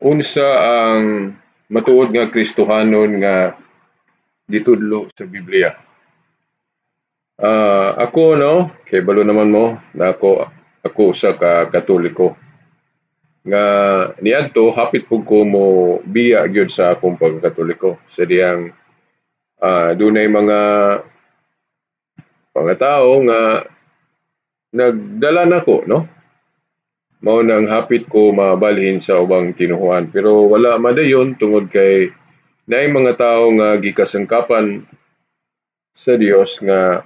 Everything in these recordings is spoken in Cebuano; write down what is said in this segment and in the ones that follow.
Unsa ang matuod nga Kristohanon nga gitudlo sa Biblia? Ako, no, kay balo naman mo na ako usa ka Katoliko nga niadto hapit pud ko mo biya gyud sa akong pagkakatoliko sa dihang dunay mga tawo nga nagdala nako, no, mao nang hapit ko mabalhin sa ubang tinuhuan, pero wala madayon tungod kay naay mga tawo nga gikasangkapan sa Dios nga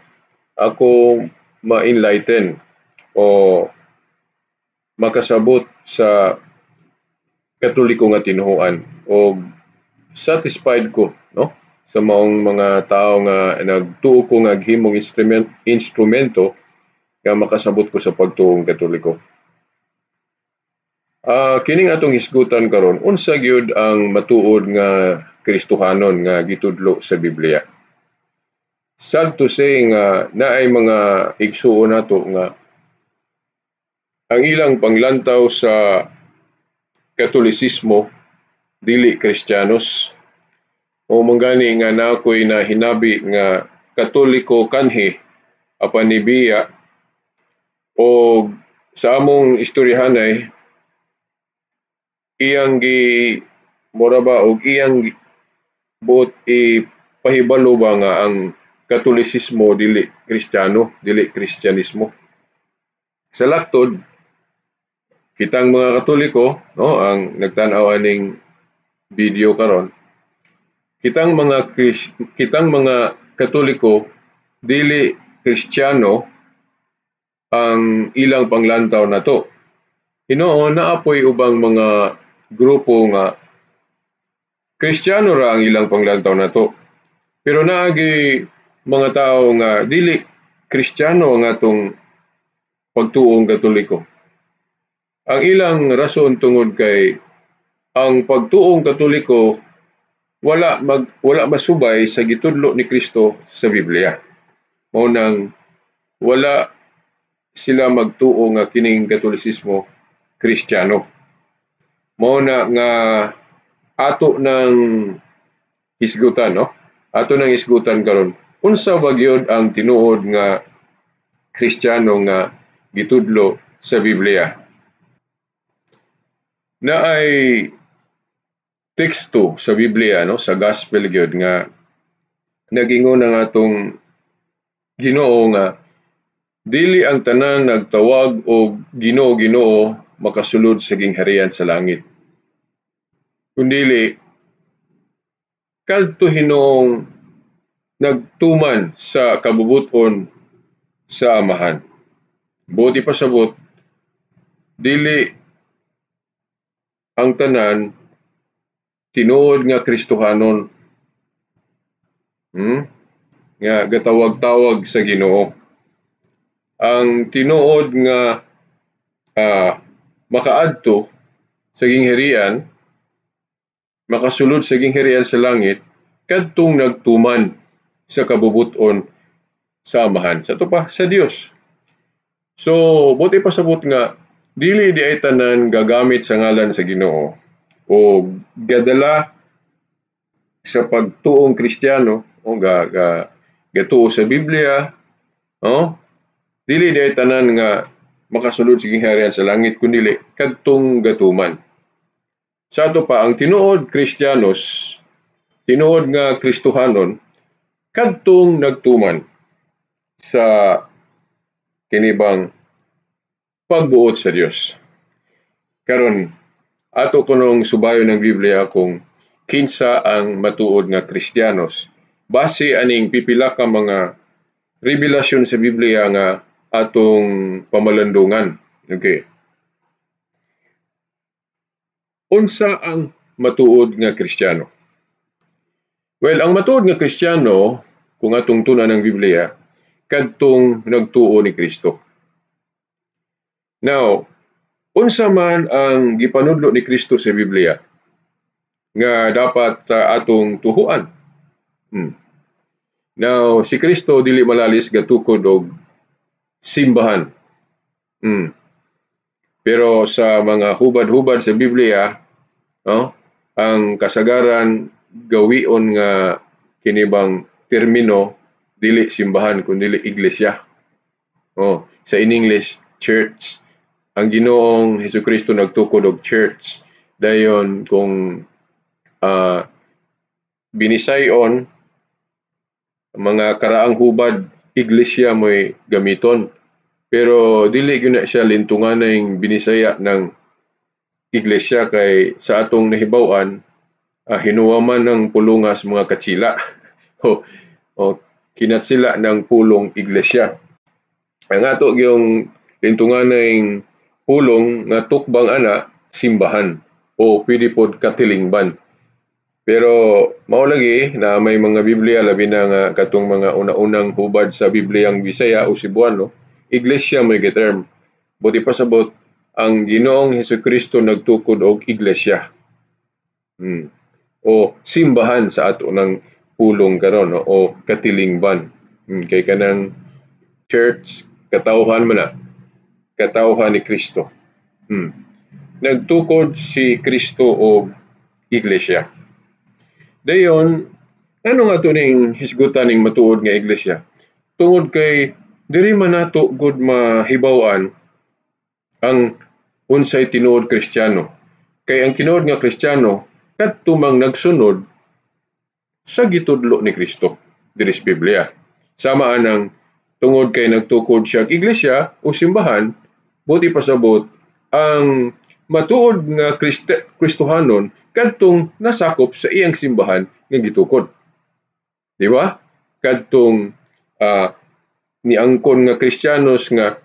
ako ma-enlighten o makasabot sa Katoliko nga tinuhuan og satisfied ko, no, sa maong mga tawo nga nagtuo ko nga gihimong instrumento nga makasabot ko sa pagtuong Katoliko. Kining atong hisgutan karon, unsa gyud ang matuod nga Kristohanon nga gitudlo sa Biblia? Sad to say nga naay mga igsuon nato nga ang ilang panglantaw sa Katolisismo dili Kristiyanos. O manggani nga naa ko'y nahinabi nga Katoliko kanhi apan nibiya o sa among istoryahanay iyang gi mura ba og iyang buot ipahibalo ba nga ang Katolisismo dili Kristiyano, dili Kristiyanismo. Sa laktod, kitang mga Katoliko, no, ang nagtan-aw aning video karon, kitang mga Katoliko dili Kristiyano ang ilang panglantaw nato. Hinuon naa poy ubang mga grupo nga Kristiyano ra ang ilang panglantaw nato. Pero naagi mga tawo nga dili Kristiyano ang atong pagtuong Katoliko. Ang ilang rason tungod kay ang pagtuong Katoliko wala masubay sa gitudlo ni Kristo sa Biblia. Mao nang wala sila magtuo nga kining Katolisismo Kristiyano. Mao na nga ato nang hisgutan, no? Ato nang hisgutan karon. Unsa ba gyud ang tinuod nga Kristiyano nga gitudlo sa Biblia? Naay teksto sa Biblia, no, sa Gospel gyud nga nagingon ang atong Ginoo nga dili ang tanan nagtawag og "Ginoo, Ginoo" makasulod sa gingharian sa langit, kundili kadto hinuong nagtuman sa kabubut-on sa Amahan. Buot ipasabot, dili ang tanan tinuod nga Kristohanon nga gatawag-tawag sa Ginoo. Ang tinuod nga makaadto sa gingharian, makasulod sa gingharian sa langit, kadtong nagtuman sa kabubut-on sa Amahan. Sa ato pa, sa Dios. So, buot ipasabot nga dili di ay tanan gagamit sa ngalan sa Ginoo o gadala sa pagtuong Kristiyano o ga, ga gatuo sa Biblia, no? Dili di ay tanan nga makasulod sa gingharian sa langit kundi kadtong gatuman. Sa ato pa, ang tinuod Kristiyanos, tinuod nga Kristohanon, kadtong nagtuman sa kinibang pagbuot sa Dios. Karon, ato kunong subayon ng Biblia kung kinsa ang matuod nga Kristiyanos base aning pipila ka mga revelasyon sa Biblia nga atong pamalandungan. Okay. Unsa ang matuod nga Kristiyano? Well, ang matuod nga Kristiyano, kung atong tun-an ng Biblia, kadtong nagtuo ni Kristo. Now, unsa man ang gipanudlo ni Kristo sa Biblia nga dapat atong tuhuan? Now, si Kristo dili malalis gatukod og simbahan. Pero sa mga hubad-hubad sa Biblia, No? Ang kasagaran gawion nga kini bang termino, dili simbahan kun dili iglesia. Oh, sa in English, church. Ang Ginoong Hesukristo nagtukod og church. Dayon kung binisayon mga karaang hubad, iglesia mo'y gamiton. Pero dili gyud na siya lintunganay Binisaya ng iglesia kay sa atong nahibaw-an, hinuwaman ng pulungas mga katsila o kinatsila ng pulong iglesia. Ang ato gyung lintunganay pulong nga tukbang ana, simbahan o pwede pod katilingban. Pero mao lagi na may mga Biblia, labi na nga katong mga una-unang hubad sa Bibliang Bisaya o Cebuano, iglesia may term. Buti pasabot ang Ginoong Hesukristo nagtukod og iglesia. O simbahan sa ato ng pulong karon, no? O katilingban. Kay kanang church, katawhan man na. Katawhan ni Kristo. Nagtukod si Kristo og iglesia. Dayon, ano nga to ning hisgutan ning matuod nga iglesia? Tungod kay diri man nato gud mahibaw-an ang unsay tinuod Kristiyano. Kay ang tinuod nga Kristiyano kadto mang nagsunod sa gitudlo ni Kristo diri sa Biblia. Sama anang tungod kay nagtukod siya og iglesia o simbahan, buti pasabot ang matuod nga Kristohanon kadtong nasakop sa iyang simbahan nga gitukod. Di ba? Kadtong niangkon nga Kristiyanos nga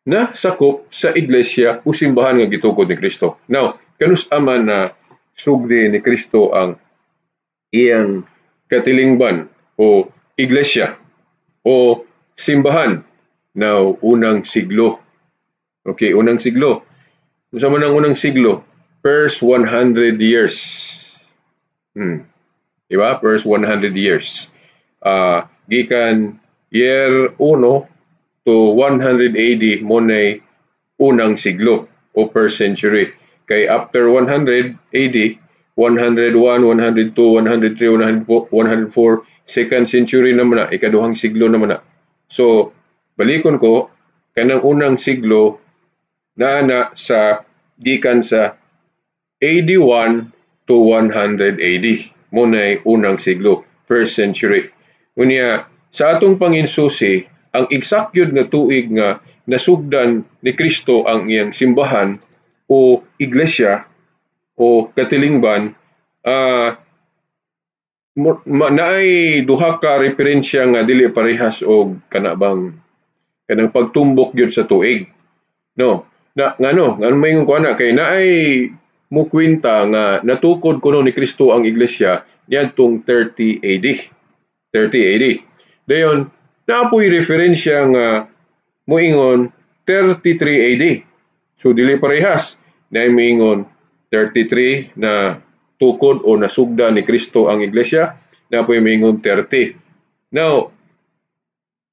nasakop sa iglesia o simbahan nga gitukod ni Kristo. Now, kanus man na sugdi ni Kristo ang iyang katilingban o iglesia o simbahan? Now, unang siglo. Okay, unang siglo. Unsa man ang unang siglo? First 100 years. Di ba? First 100 years. Gikan year 1 to 100 AD mo nay unang siglo o first century. Kay after 100 AD, 101, 102, 103, 104, 104, second century naman na, ikaduhang siglo naman na. So, balikon ko, kanang unang siglo naa na sa gikan sa AD 1 to 100 AD. Mo nay unang siglo, first century. Unya, sa atong panginsusi, ang exact gyud nga tuig nga nasugdan ni Kristo ang iyang simbahan o iglesia o katilingban, naay duha ka referensya nga dili parehas og kana bang kanang pagtumbok gyud sa tuig. No. Na ngano, ngano maingon ko ana? Kay naay mukwenta nga natukod kuno ni Kristo ang iglesia niadtong 30 AD. 30 AD. Dayon, naa poy referensya nga moingon 33 AD. So dili parehas. Naay moingon 33 na tukod o nasugda ni Kristo ang iglesia, naa poy moingon 30. Now,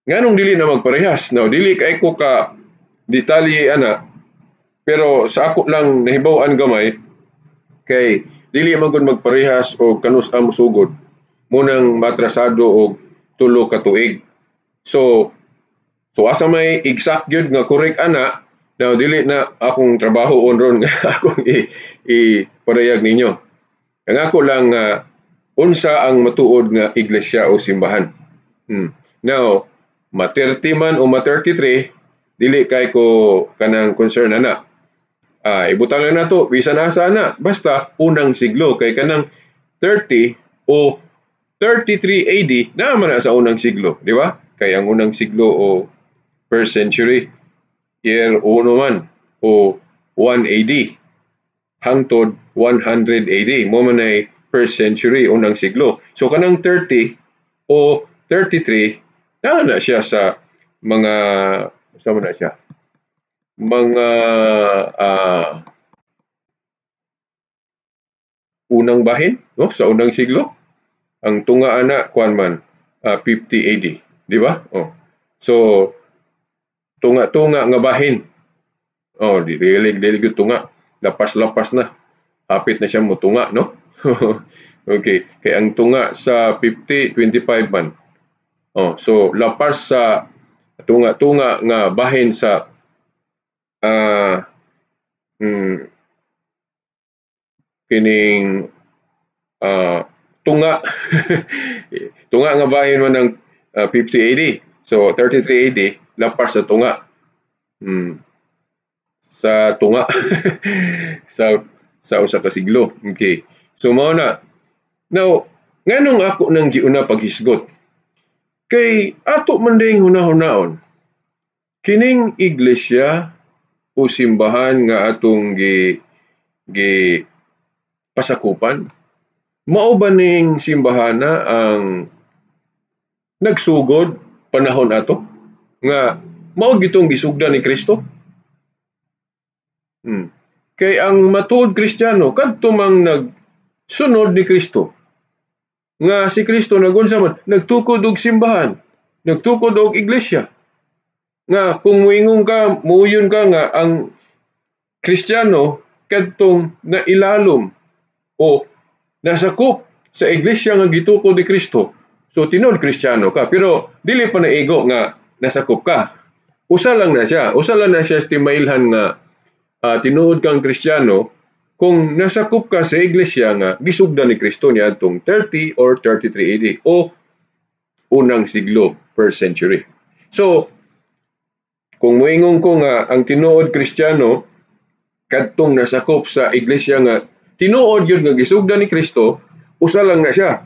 nganong dili na magparehas? Now, dili kay ko ka detalye ana, pero sa ako lang nahibaw-an gamay, kay dili man gud magparehas og kanus-a mosugod, munang matrasado og 3 ka tuig. So asa may exact gyud nga correct ana? Now, dili na akong trabaho on ron nga akong i parayag ninyo. Ang ako lang, unsa ang matuod nga iglesia o simbahan. Now, ma-30 man o ma-33, dili kay ko kanang concern ana. Ibutang lang nato bisan asa na, basta unang siglo, kay kanang 30 o 33 AD naa man na sa unang siglo, di ba? Kay ang unang siglo o first century, year 1 man o 1 AD hangtod 100 AD mo man ay first century, unang siglo. So kanang 30 o 33 naa na siya sa mga, sa man na siya mga unang bahin, no, sa unang siglo. Ang tunga ana kuan man, 50 AD, di ba? Oh. So tunga-tunga nga bahin. Oh, dili dili gyud tunga, lapas-lapas na. Hapit na siya motunga, no? Okay, kay ang tunga sa 50, 25 man. Oh, so lapas sa tunga-tunga nga bahin sa kining tunga tunga nga bahin man ng 50 AD. So 33 AD lapas sa tunga. Sa tunga sa sa usa ka siglo. Okay. So mao na. Now, nganong ako nang giuna paghisgot? Kay ato man ding hunahunaon kining iglesia o simbahan nga atong gi gi pasakupan, mao ba ning simbahana ang nagsugod panahon ato nga mao gitong gisugdan ni Kristo? Kay ang matuod Kristiyano kadto mang nagsunod ni Kristo, nga si Kristo nagunsa man, nagtukod og simbahan, nagtukod og iglesia. Nga kung muingon ka, muuyon ka nga ang Kristiyano kadtong nailalom o nasakop sa iglesia nga gitukod ni Kristo. So tinuod Kristiyano ka, pero dili pa naigo nga nasakop ka. Usa lang na siya, usa lang na siya timailhan nga tinuod kang Kristiyano kung nasakop ka sa iglesia nga gisugdan ni Kristo niadtong 30 or 33 AD o unang siglo, first century. So, kung moingon ko nga ang tinuod Kristiyano kadtong nasakop sa iglesia nga tinuod gyud nga gisugdan ni Kristo, usa lang na siya.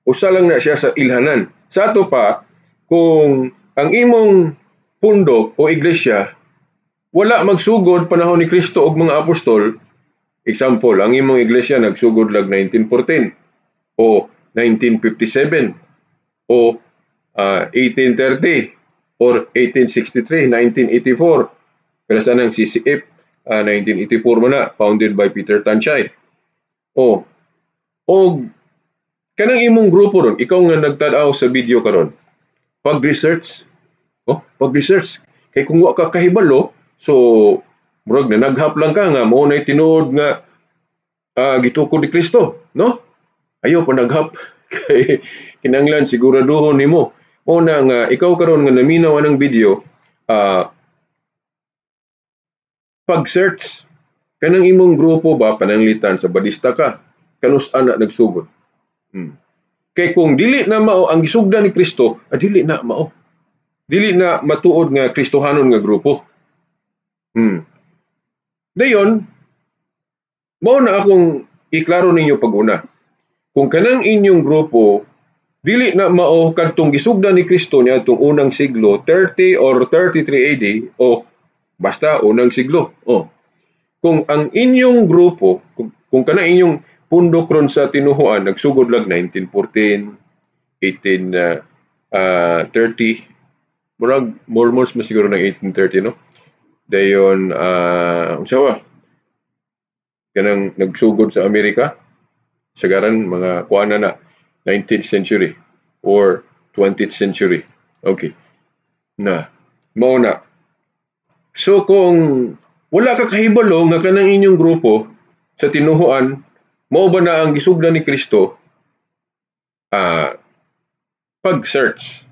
Usa lang na siya sa ilhanan. Sa ato pa, kung ang imong pundok o iglesia wala magsugod panahon ni Kristo og mga apostol, example, ang imong iglesia nagsugod lag 1914 o 1957 o 1830 or 1863, 1984. Pero sa nang CCF, 1984 man na, founded by Peter Tanchay. O, og kanang imong grupo ron, ikaw nga nagtan-aw sa video karon, pag-research, oh, pag-research, kay kung wa ka kahibalo, so murag na naghap lang ka nga mao nay tinuod nga gitukod ni Kristo, no? Ayaw pa naghap kay kinahanglan siguraduhon nimo. Mao na nga ikaw karon nga naminaw anang video, pag-search kanang imong grupo ba, pananglitan sa Badista ka, kanus-a na nagsugod. Kay kung dili na mao ang gisugdan ni Kristo, dili na mao. Dili na matuod nga Kristohanon nga grupo. Dayon, mao na akong iklaro ninyo pag-una. Kung kanang inyong grupo dili na mao kadtong gisugdan ni Kristo niadtong unang siglo, 30 or 33 AD o basta unang siglo. Oh. Kung ang inyong grupo, kung kanang inyong pundok ron sa tinuhuan nagsugod lag 1914, 1830, murag Mormons man siguro ng 1830, no? Dayon unsa ba? Kanang nagsugod sa Amerika sagaran mga kuan na 19th century or 20th century. Okay. Na, mao na. So kung wala ka kahibalo nga kanang inyong grupo sa tinuhuan mao ba na ang gisugdan ni Kristo, pag-search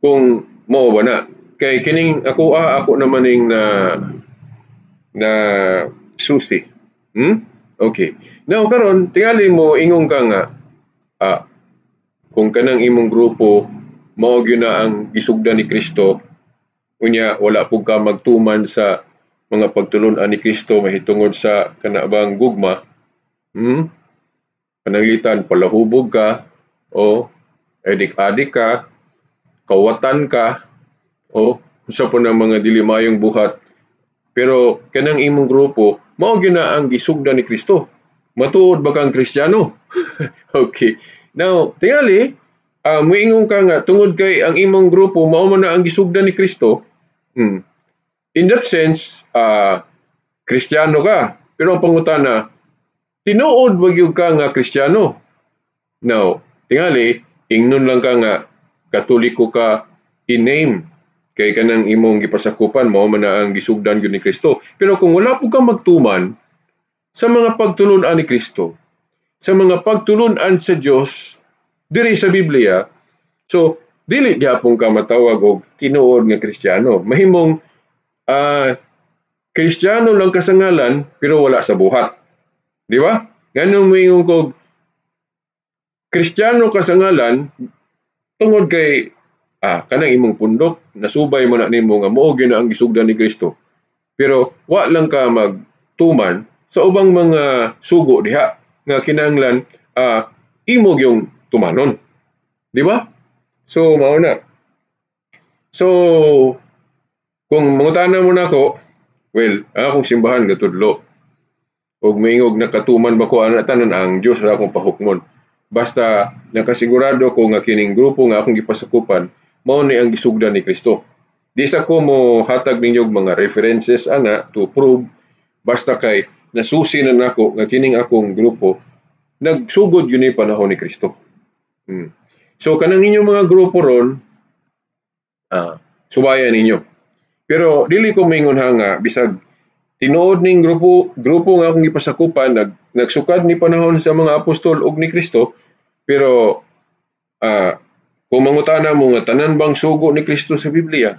kung mao ba na. Kay kining ako ako naman ning na na susi. Okay. Now karon tingali mo ingon ka nga kung kanang imong grupo mao gyud na ang gisugdan ni Kristo, unya wala pud ka magtuman sa mga pagtulun-an ni Kristo mahitungod sa kana bang gugma, Pananglitan palahubog ka o adik-adik ka, kawatan ka, o usa pa ng mga dili mayong buhat. Pero kanang imong grupo mao gyud na ang gisugdan ni Kristo. Matuod ba kang Kristiyano? Okay. Now, tingali, muingon ka nga tungod kay ang imong grupo mao man na ang gisugdan ni Kristo, in that sense, Kristiyano ka. Pero ang pangutana, tinuod ba gyud ka nga Kristiyano? Now, tingali, ingnon lang ka nga Katoliko ka in name kay kanang imong gipasakupan mao man na ang gisugdan gyud ni Kristo. Pero kung wala pud ka magtuman sa mga pagtulun-an ni Kristo, sa mga pagtulun-an sa Dios diri sa Biblia, so dili gyapon ka matawag og tinuod nga Kristiyano. Mahimong Kristiyano lang ka sa ngalan pero wala sa buhat. Di ba? Nganong moingon kog Kristiyano ka sa ngalan, tungod kay kanang imong pundok nasubay mo na nimo nga mao gyud na ang gisugdan ni Kristo. Pero wa lang ka magtuman sa ubang mga sugo diha nga kinahanglan imo gyung tumanon. Di ba? So mao na. So kung mangutana mo nako, well, ang akong simbahan gatudlo. Og moingog nakatuman ba ko ana tanan, ang Dios ra akong pahukmon. Basta nakasigurado ko nga kining grupo nga akong gipasakupan mao ni ang gisugdan ni Kristo. Di sa ko mo hatag ninyo og mga references ana to prove, basta kay nasusi na nako nga kining akong grupo nagsugod yun ni panahon ni Kristo. So kanang inyong mga grupo ron, subayan ninyo. Pero dili ko maingon ha nga bisag tinuod ning grupo grupo nga akong gipasakupan nagsukad ni panahon sa mga apostol ug ni Kristo, pero kung mangutana mo nga tanan bang sugo ni Kristo sa Biblia,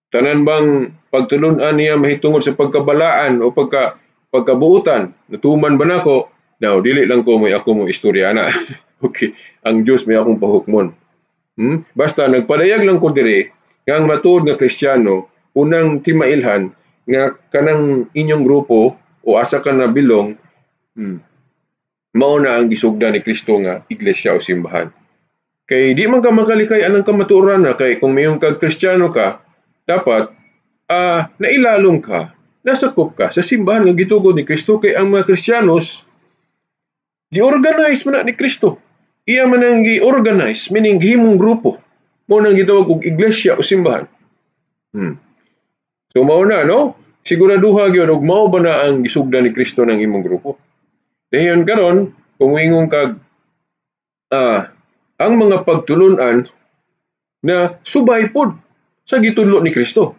tanan bang pagtulun-an niya mahitungod sa pagkabalaan o pagkabuutan, natuman ba nako? Now, dili lang ko may ako mo istorya na. Okay, ang Dios may akong pahukmon. Basta nagpadayag lang ko diri nga ang matuod nga Kristiyano, unang timailhan nga kanang inyong grupo o asa ka na bilong, mao na ang gisugdan ni Kristo nga iglesia o simbahan. Kay di man ka makalikay anang kamatuoran na, kay kung mayon kag Kristiyano ka, dapat nailalom ka, nasakop ka sa simbahan nga gitugod ni Kristo, kay ang mga Kristiyanos gi-organize man na ni Kristo. Iya man ang gi-organize, meaning gihimong grupo. Mao nang gitawag og iglesia o simbahan. So mao na, no? Siguraduha gyud og mao ba na ang gisugdan ni Kristo ng imong grupo. Dayon karon, kung moingon kag ang mga pagtulun-an na subay pod sa gitudlo ni Kristo.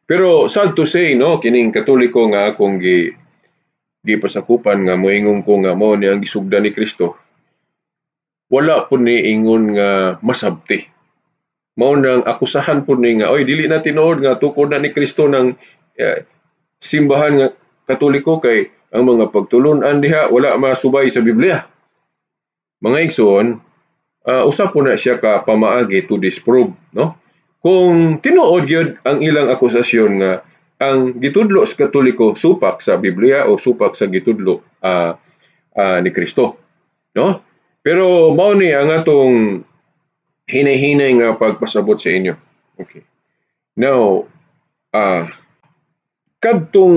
Pero sad to say, no, kining Katoliko nga akong gi pasakupan nga moingon ko nga mao ni ang gisugdan ni Kristo, wala pud ni ingon nga masabti. Mao nang akusahan pud ni nga, oy, dili na tinuod nga tukod na ni Kristo ng simbahan nga Katoliko kay ang mga pagtulun-an diha wala masubay sa Biblia. Mga igsoon, usa po na siya ka pamaagi to disprove, no? Kung tinuod gyud ang ilang akusasyon nga ang gitudlo sa Katoliko supak sa Biblia o supak sa gitudlo ni Kristo, no? Pero mao ni ang atong hinay-hinay nga pagpasabot sa inyo. Okay. Now, kadtong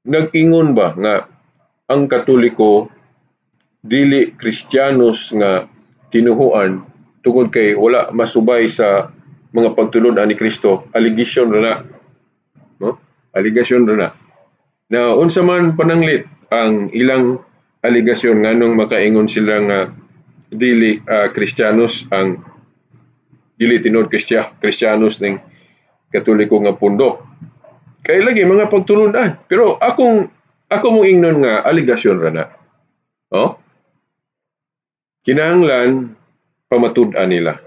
nag-ingon ba nga ang Katoliko dili Kristiyanos nga tinuhuan tungod kay wala masubay sa mga pagtulun-an ni Kristo, allegation ra na. No? Allegation ra na. Now, unsa man pananglit ang ilang alegasyon, nganong makaingon sila nga dili Kristiyanos ang dili tinuod Kristiyanos ning Katoliko nga pundok? Kay lagi mga pagtulun-an. Pero ako mong ingnon nga alegasyon ra na. Oh? Kinahanglan pamatud-an nila.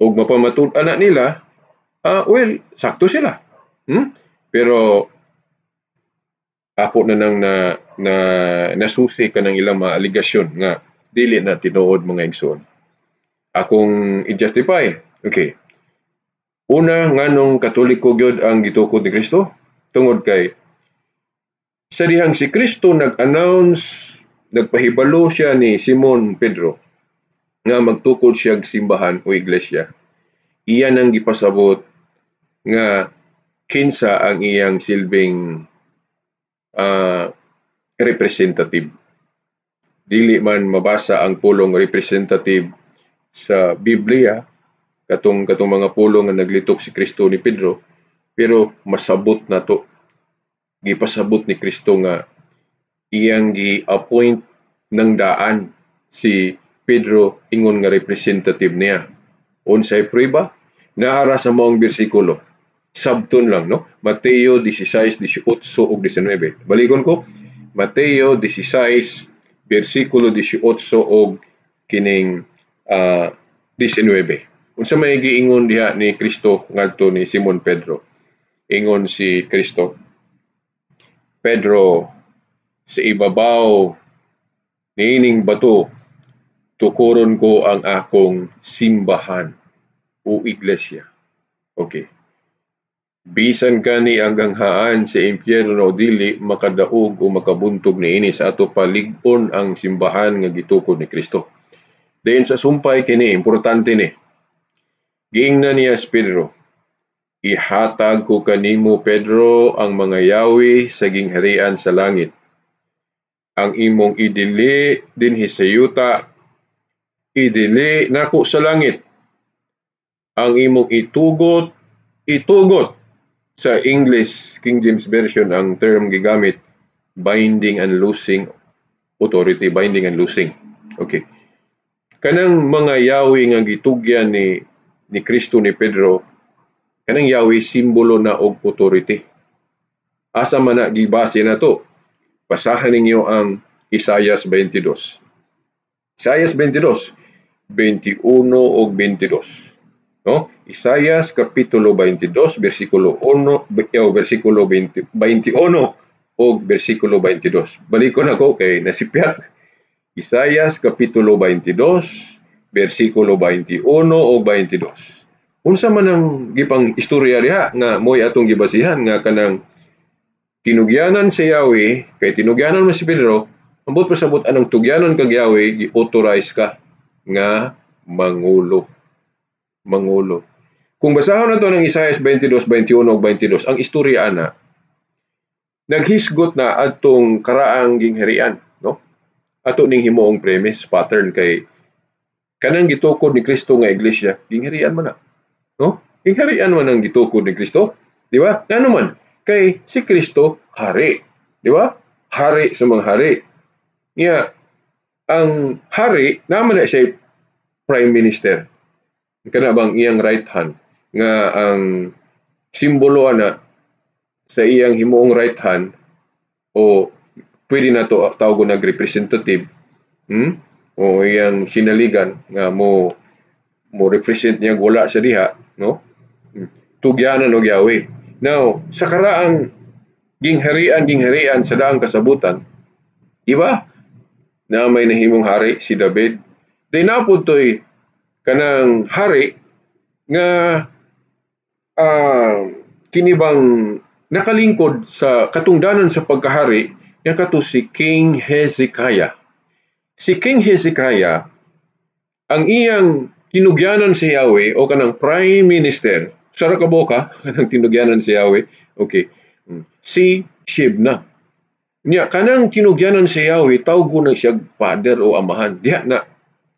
Ug mapamatud-an na nila, well, sakto sila. Pero ako na nang na, na nasusi kanang ilang mga alegasyon nga dili na tinuod, mga igsoon. Akong i-justify. Okay. Una, nganong Katoliko gyud ang gitukod ni Kristo? Tungod kay sa dihang si Kristo nag-announce, nagpahibalo siya ni Simon Pedro nga magtukod siya og simbahan o iglesia. Iya nang gipasabot nga kinsa ang iyang silbing representative. Dili man mabasa ang pulong representative sa Biblia, katong mga pulong nga naglitok si Kristo ni Pedro, pero masabot na to. Gipasabot ni Kristo nga iyang gi-appoint ng daan si Pedro ingon nga representative niya. Unsay prueba? Naara sa maong bersikulo. Sabton lang, no? Mateo 16, 18 ug 19. Balikon ko. Mateo 16, bersikulo 18 og kining 19. Unsa may giingon diha ni Kristo ngadto ni Simon Pedro? Ingon si Kristo, "Pedro, sa ibabaw niining bato tukuron ko ang akong simbahan o iglesia." Okay. Bisan gani ang ganghaan sa impyerno dili makadaog o makabuntog niini, sa ato palig-on ang simbahan nga gitukod ni Kristo. Dayon sa sumpay kini, importante ni. Giingnan niya si Pedro, "Ihatag ko kanimo, Pedro, ang mga yawi sa gingharian sa langit. Ang imong idili dinhi sa yuta, idili nako sa langit. Ang imong itugot, itugot." Sa English King James Version, ang term gigamit, binding and loosing authority, binding and loosing. Okay. Kanang mga yawi nga gitugyan ni Kristo ni Pedro, kanang yawi simbolo na og authority. Asa man na gibase na to? Basahan ninyo ang Isayas 22. Isayas 22, 21 ug 22. No? Isayas kapitulo 22 bersikulo 1 o bersikulo 20, 21 ug bersikulo 22. Balikon ako kay nasipyat. Isayas kapitulo 22 bersikulo 21 ug 22. Unsa man ang gipang istorya diha nga mo'y atong gibasihan nga kanang tinugyanan sa Yahweh, kay tinugyanan mo si Pedro, ambot pasabot anong tugyanan kag Yahweh, gi-authorize ka nga mangulo. Mangulo. Kung basahon nato ng Isaias 22, 21 ug 22, ang istorya ana, naghisgot na adtong karaang gingharian, no? Ato ning himuong premise pattern kay kanang gitukod ni Kristo nga iglesia, gingharian man na. No? Gingharian man ang gitukod ni Kristo, di ba? Ngano man? Kay si Kristo hari, di ba? Hari sa mga hari. Nya ang hari naman na siya prime minister. Kana bang iyang right hand nga ang simbolo ana sa iyang himuong right hand o pwede na to tawgon nag representative, O iyang sinaligan nga mo represent niya, wala siya diha, no? Tugyanan og Yahweh. Now, sa karaang gingharian sa daang kasabutan, di ba? Na may nahimong hari si David. Di napud to'y kanang hari nga kini bang nakalingkod sa katungdanan sa pagkahari nga kato si King Hezekiah. Si King Hezekiah, ang iyang tinugyanan si Yahweh o kanang prime minister, sa ka boka kanang tinugyanan si Yahweh, okay, si Shebna. Nya kanang tinugyanan si Yahweh, tawgon na siya father o amahan. Diha na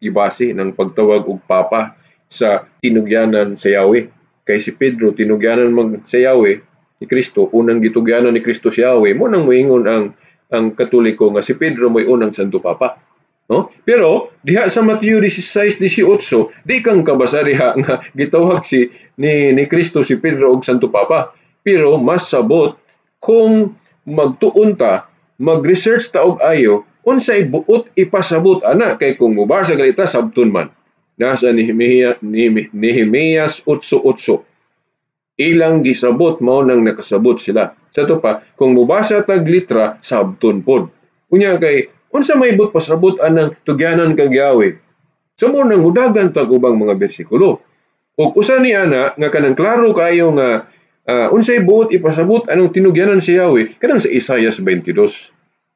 ibase ng pagtawag og papa sa tinugyanan sa Yahweh. Kay si Pedro tinugyanan mag sa Yahweh ni Kristo, unang gitugyanan ni Kristo si Yahweh, mo nang moingon ang Katoliko nga si Pedro mo'y unang Santo Papa. No? Pero diha sa Mateo 16:18, di kang kabasa diha nga gitawag si ni Kristo si Pedro og Santo Papa. Pero mas sabot kung magtuon ta, mag-research ta og ayo unsay buot ipasabot ana, kay kung mobasa galita sabton man. Nasa Nehemias 8:8. Ilang gisabot mao nang nakasabot sila. Sa to pa, kung mobasa tag litra, sabton pod. Unya kay unsa may buot pasabot anang tugyanan kag Yahweh? Sa mo nang mudagan tag ubang mga bersikulo. Ug usa ni ana nga kanang klaro kaayo nga unsay buot ipasabot anong tinugyanan si Yahweh, kanang sa Isaias 22,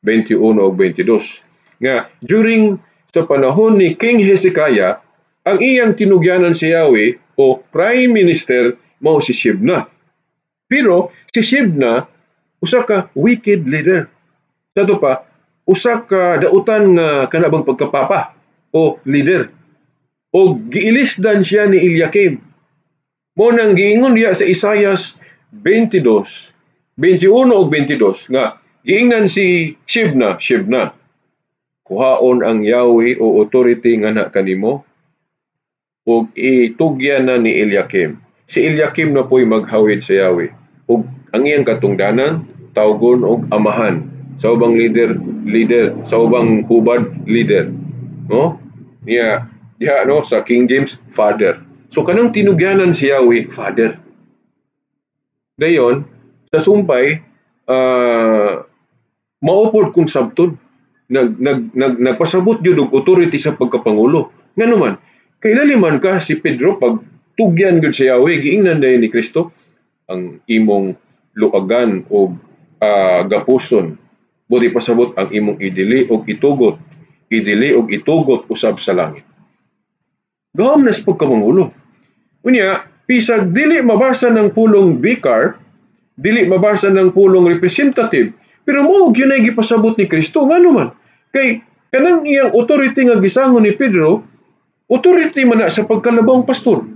21 ug 22 nga during sa panahon ni King Hezekiah, ang iyang tinugyanan si Yahweh o prime minister mao si Shebna. Pero si Shebna usa ka wicked leader. Sa pa, usa ka dautan nga kanabang pagkapapa o leader. O giilisdan siya ni Eliakim. Mo nang giingon diya sa Isaias 22, 21 ug 22 nga giingnan si Shebna, "Shebna, kuhaon ang Yahweh o authority nga na kanimo ug itugyan na ni Eliakim." Si Eliakim na po'y maghawid sa Yahweh. Ug ang iyang katungdanan, tawgon og amahan. Sa ubang leader, leader. Sa ubang hubad, leader. No? Niya, diha no, sa King James, father. So kanang tinugyanan si Yahweh, father. Dayon, sa sumpay, maupod kung sabton. Nagpasabot gyud og authority sa pagkapangulo. Ngano man, kay laliman ka si Pedro pag tugyan gyud sa Yahweh, giingnan dayon ni Kristo ang imong luagan o gapuson. Budi pasabot ang imong idili og itugot, idili og itugot usab sa langit. Gahom na sa pagkapangulo. Unya, pisag dili mabasa ng pulong vicar, dili mabasa ng pulong representative, pero mao gyud ay gipasabot ni Kristo. Ngano man? Kay kanang iyang authority nga gisangon ni Pedro, authority man na sa pagkalabang pastor.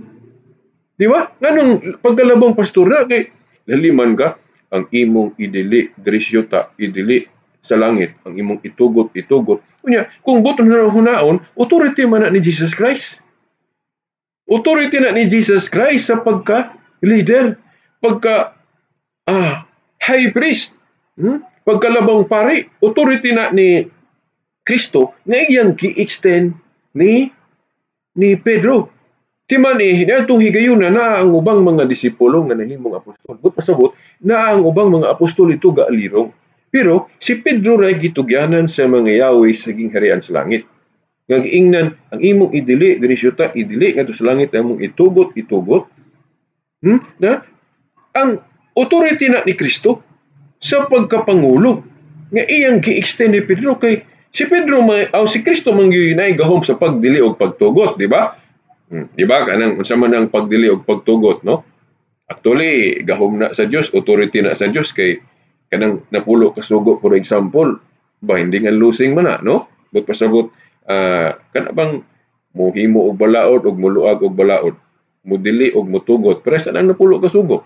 Di ba? Nganong pagkalabang pastor na kay laliman ka ang imong idili diri ta, idili sa langit, ang imong itugot, itugot. Unya, kung buton na hunaon, authority man na ni Jesus Christ. Authority na ni Jesus Christ sa pagka leader, pagka high priest, pagkalabang pari, authority na ni Kristo nga iyang gi-extend ni Pedro. Timan niadtong higayuna naa ang ubang mga disipulo nga nahimong apostol. But pasabot naa ang ubang mga apostol ito gaalirong. Pero si Pedro ra gitugyanan sa mga Yahweh sa gingharian sa langit. Nga giingnan ang imong idili diri syuta, idili ngadto sa langit, ang imong itugot, itugot. Na ang authority na ni Kristo sa pagkapangulo nga iyang gi-extend ni Pedro kay si Pedro may aw si Kristo man gyud nay gahom sa pagdili og pagtugot, di ba? Di ba kanang unsa man ang pagdili og pagtugot, no? Actually, gahom na sa Dios, authority na sa Dios kay kanang napulo ka sugo, for example, binding and loosing man na, no? But pasabot kana bang mohimo og balaod og muluag og balaod, mudili og mutugot, pero sa nang napulo ka sugo.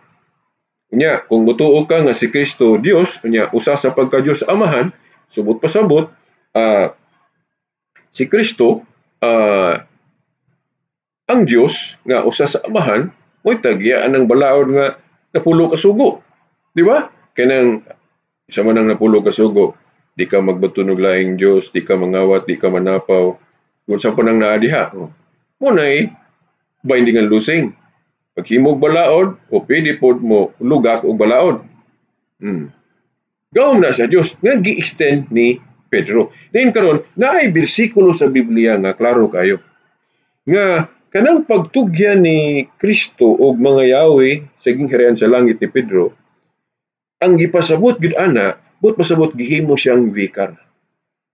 Unya, kung mutuo ka nga si Kristo Dios, unya usa sa pagka-Dios Amahan, subot pasabot si Kristo ang Dios nga usa sa Amahan, mo'y tagiyaan ng balaod nga napulo ka sugo. Di ba? Kanang isa man ang napulo ka sugo, di ka magbatunog laing Dios, di ka mangawat, di ka manapaw. Kung sa pa nang naa diha, muna'y binding and loosing. Paghimog balaod, o pwede pod mo lugak og balaod. Gahom na sa Dios nga gi-extend ni Pedro. Then karon naay bersikulo sa Biblia nga klaro kayo nga kanang pagtugyan ni Kristo og mga Yahweh sa gingharian sa langit ni Pedro, ang gipasabot gyud ana, but pasabot gihimo siyang vicar.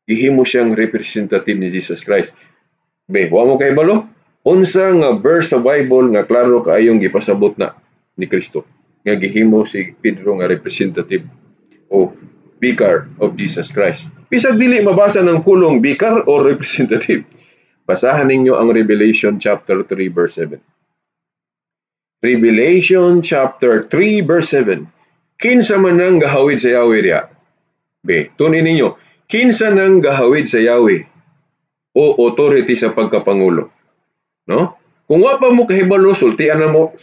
Gihimo siyang representative ni Jesus Christ. Be, wa mo kahibalo? Unsa nga verse sa Bible nga klaro kaayong gipasabot na ni Kristo nga gihimo si Pedro nga representative o vicar of Jesus Christ? Bisag dili mabasa ng pulong vicar or representative. Basahan ninyo ang Revelation chapter 3 verse 7. Revelation chapter 3 verse 7. Kinsa man ang gahawid sa Yahweh diha? Be, tunin ninyo. Kinsa nang gahawid sa Yahweh o authority sa pagkapangulo? No? Kung wa pa mo kahibalo, sultian mo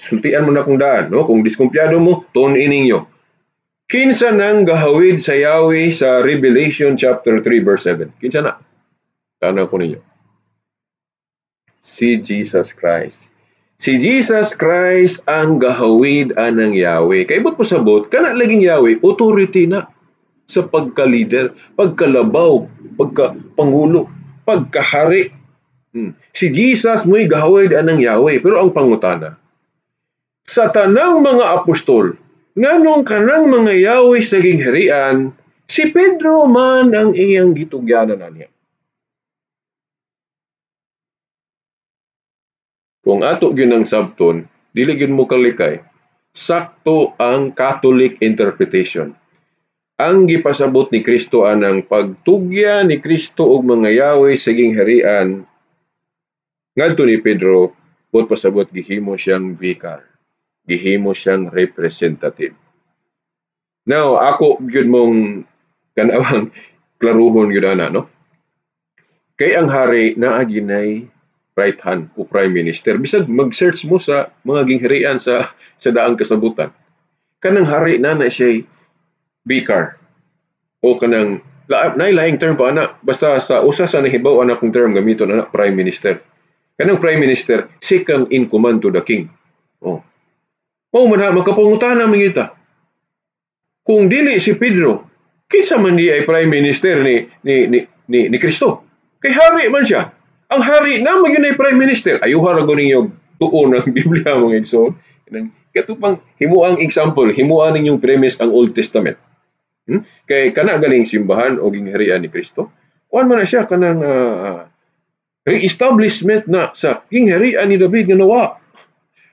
na kung daan, no? Kung diskumpiyado mo, tunin ninyo. Kinsa nang gahawid sa Yahweh sa Revelation chapter 3 verse 7? Kinsa na? Tanaw ko ninyo. Si Jesus Christ. Si Jesus Christ ang gahawid anang Yahweh. Kay but pasabot, kana laging Yahweh, authority na sa pagka-leader, pagkalabaw, pagkapangulo, pagkahari. Si Jesus mo'y gahawid anang Yahweh. Pero ang pangutana, sa tanang mga apostol, nganong kanang mga Yahweh sa gingharian, si Pedro man ang iyang gitugyanan niya. Kung ato gyud ang sabton, dili gyud mo kalikay. Sakto ang Catholic interpretation. Ang gipasabot ni Kristo anang pagtugya ni Kristo og mga Yahweh sa gingharian ngadto ni Pedro, but pasabot gihimo siyang vicar. Gihimo siyang representative. Now, ako gyud mong kanawang klaruhon gyud ana, no? Kay ang hari naa ginay right hand o prime minister. Bisag mag-search mo sa mga gingharian sa daang kasabutan, kanang hari na na siya vicar o kanang naay laing term pa ana, basta sa usa sa nahibaw ana kong term gamiton ana, prime minister. Kanang prime minister, second in command to the king. Oh. Mao man ha, magkapangutana man kita. Kung dili si Pedro, kinsa man di ay prime minister ni Kristo? Kay hari man siya. Ang hari na man gyud ay prime minister. Ayuha ra gud ninyo tuon ang Biblia, mga igsoon. Katupang himuang example, himuan ninyong premise ang Old Testament. Kay kana galing simbahan o gingharian ni Kristo. Kuan man na siya kanang re-establishment na sa gingharian ni David nga nawa.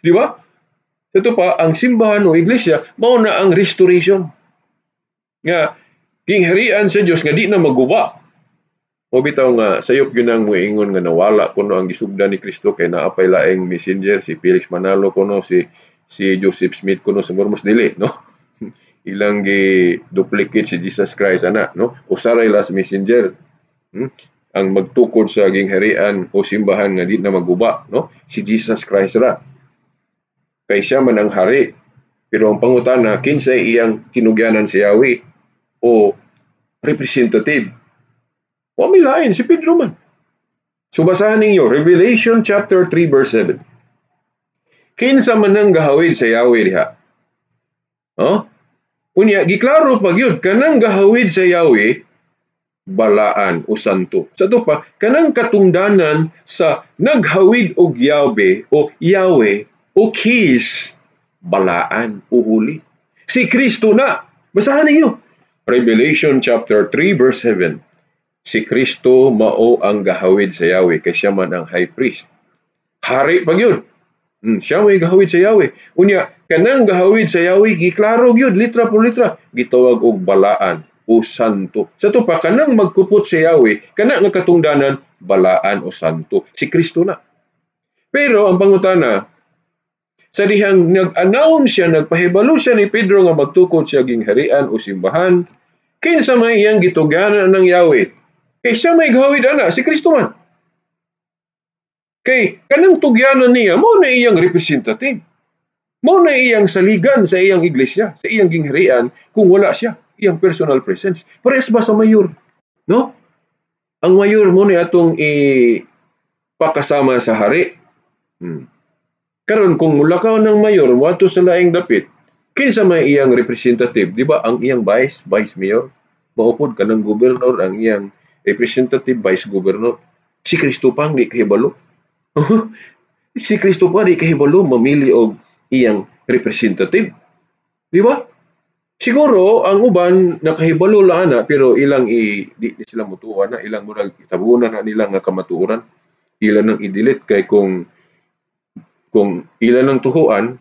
Di ba? Ito pa, ang simbahan o iglesia, mao na ang restoration. Nga, gingharian sa Dios nga di na maguba. O bitaw nga, sayop yun ang muingon nga nawala kuno ang gisugdan ni Kristo kay naapay laing messenger, si Felix Manalo kuno, si Joseph Smith kuno sa Mormons, dili, no? Ilang gi-duplicate si Jesus Christ ana, no? Usaray last messenger. Ang magtukod sa gingharian o simbahan nga di na maguba, no? Si Jesus Christ ra. Kay siya man ang hari. Pero ang pangutana, kinsay iyang tinugyanan si Yahweh o representative? Wa may lain, si Pedro man. So basahan ninyo, Revelation chapter 3 verse 7. Kinsa man ang gahawid sa Yahweh diha? Oh? Unya, giklaro pag yun, kanang gahawid sa Yahweh, balaan o santo. Sa ito pa, kanang katungdanan sa naghawid og Yahweh o Yahweh o Kis, balaan o huli. Si Kristo na. Basahan ninyo. Revelation chapter 3 verse 7. Si Kristo mao ang gahawid sa Yahweh kay siya man ang high priest. Hari pag yun. Siya may gahawid sa Yahweh. Unya, kanang gahawid sa Yahweh, giklaro gyud, litra por litra, gitawag og balaan o santo. Sa to pa, kanang magkupot sa Yahweh, kana nga katungdanan, balaan o santo. Si Kristo na. Pero ang pangutana, sa dihang nag-announce siya, nagpahibalo siya ni Pedro nga magtukod siya gingharian o simbahan, kinsa may iyang gitugyanan ng Yahweh? Kay siya may gahawid ana, si Kristo man. Kay kanang tugyanan niya, mao na iyang representative. Mao na iyang saligan sa iyang iglesia, sa iyang gingharian, kung wala siya, iyang personal presence. Parehas ba sa mayor? No? Ang mayor mo ni atong ipakasama sa hari. Karon kung mulakaw ng mayor moadto sa laing dapit, kinsa may iyang representative? Di ba ang iyang vice mayor? Maupod kanang gobernador ang iyang representative, vice governor. Si Kristo pang di kahibalo. Si Kristo pa di kahibalo mamili og iyang representative. Di ba? Siguro ang uban nakahibalo la ana, pero ilang di sila mutuo na, ilang murag tabunan na nila nga kamatuoran. Ilan nang i-delete kay kung ilan ang tuhuan,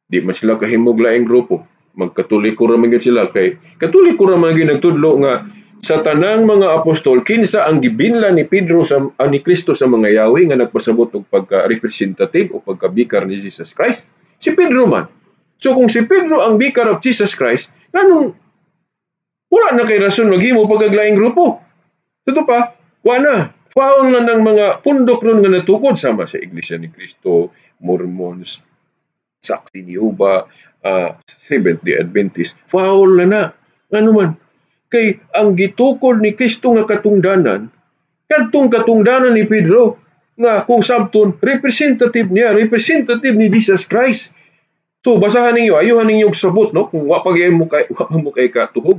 di man sila kahimog laing grupo. Magkatoliko ra man gyud sila kay Katoliko ra man gyud nagtudlo nga sa tanang mga apostol kinsa ang gibinla ni Pedro sa ni Kristo sa mga yawi nga nagpasabot og pagka-representative o pagka-bikar ni Jesus Christ, si Pedro man. So kung si Pedro ang bikar of Jesus Christ, nganong wala na kay rason maghimo pagkaglaing grupo? Totoo pa, wala na. Foul na ng mga pundok ron nga natukod sama sa Iglesia ni Cristo, Mormons, Saksi ni Jehovah, Seventh-day Adventist. Foul na na. Ano man? Kay ang gitukod ni Kristo nga katungdanan, kadtong katungdanan ni Pedro, nga kung sabton, representative niya, representative ni Jesus Christ. So basahan ninyo, ayuhan ninyo og sabot, no? Kung wa pa mo kay wa pa mo kay katuhog.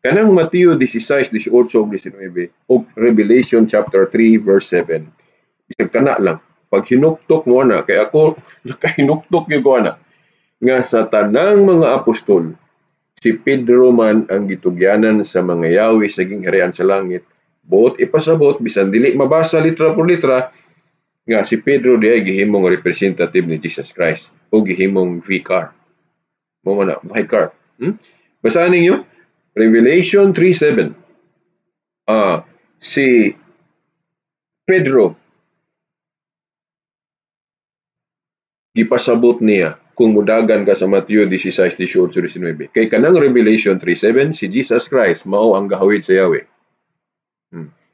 Kanang Mateo 16, 18 ug 19 ug Revelation chapter 3 verse 7. Bisag kana lang, pag hinuktok mo na, kay ako nakahinuktok gyud ko ana, nga sa tanang mga apostol, si Pedro man ang gitugyanan sa mga yawi sa gingharian sa langit. Buot ipasabot, bisan dili mabasa litra por litra, nga si Pedro diay gihimong representative ni Jesus Christ o gihimong vicar. Mo man na, vicar. Basahan ninyo, Revelation 3:7. Si Pedro gipasabot niya kung mudagan ka sa Mateo 16, 18, 19. Kay kanang Revelation 3:7, si Jesus Christ mao ang gahawid sa Yahweh.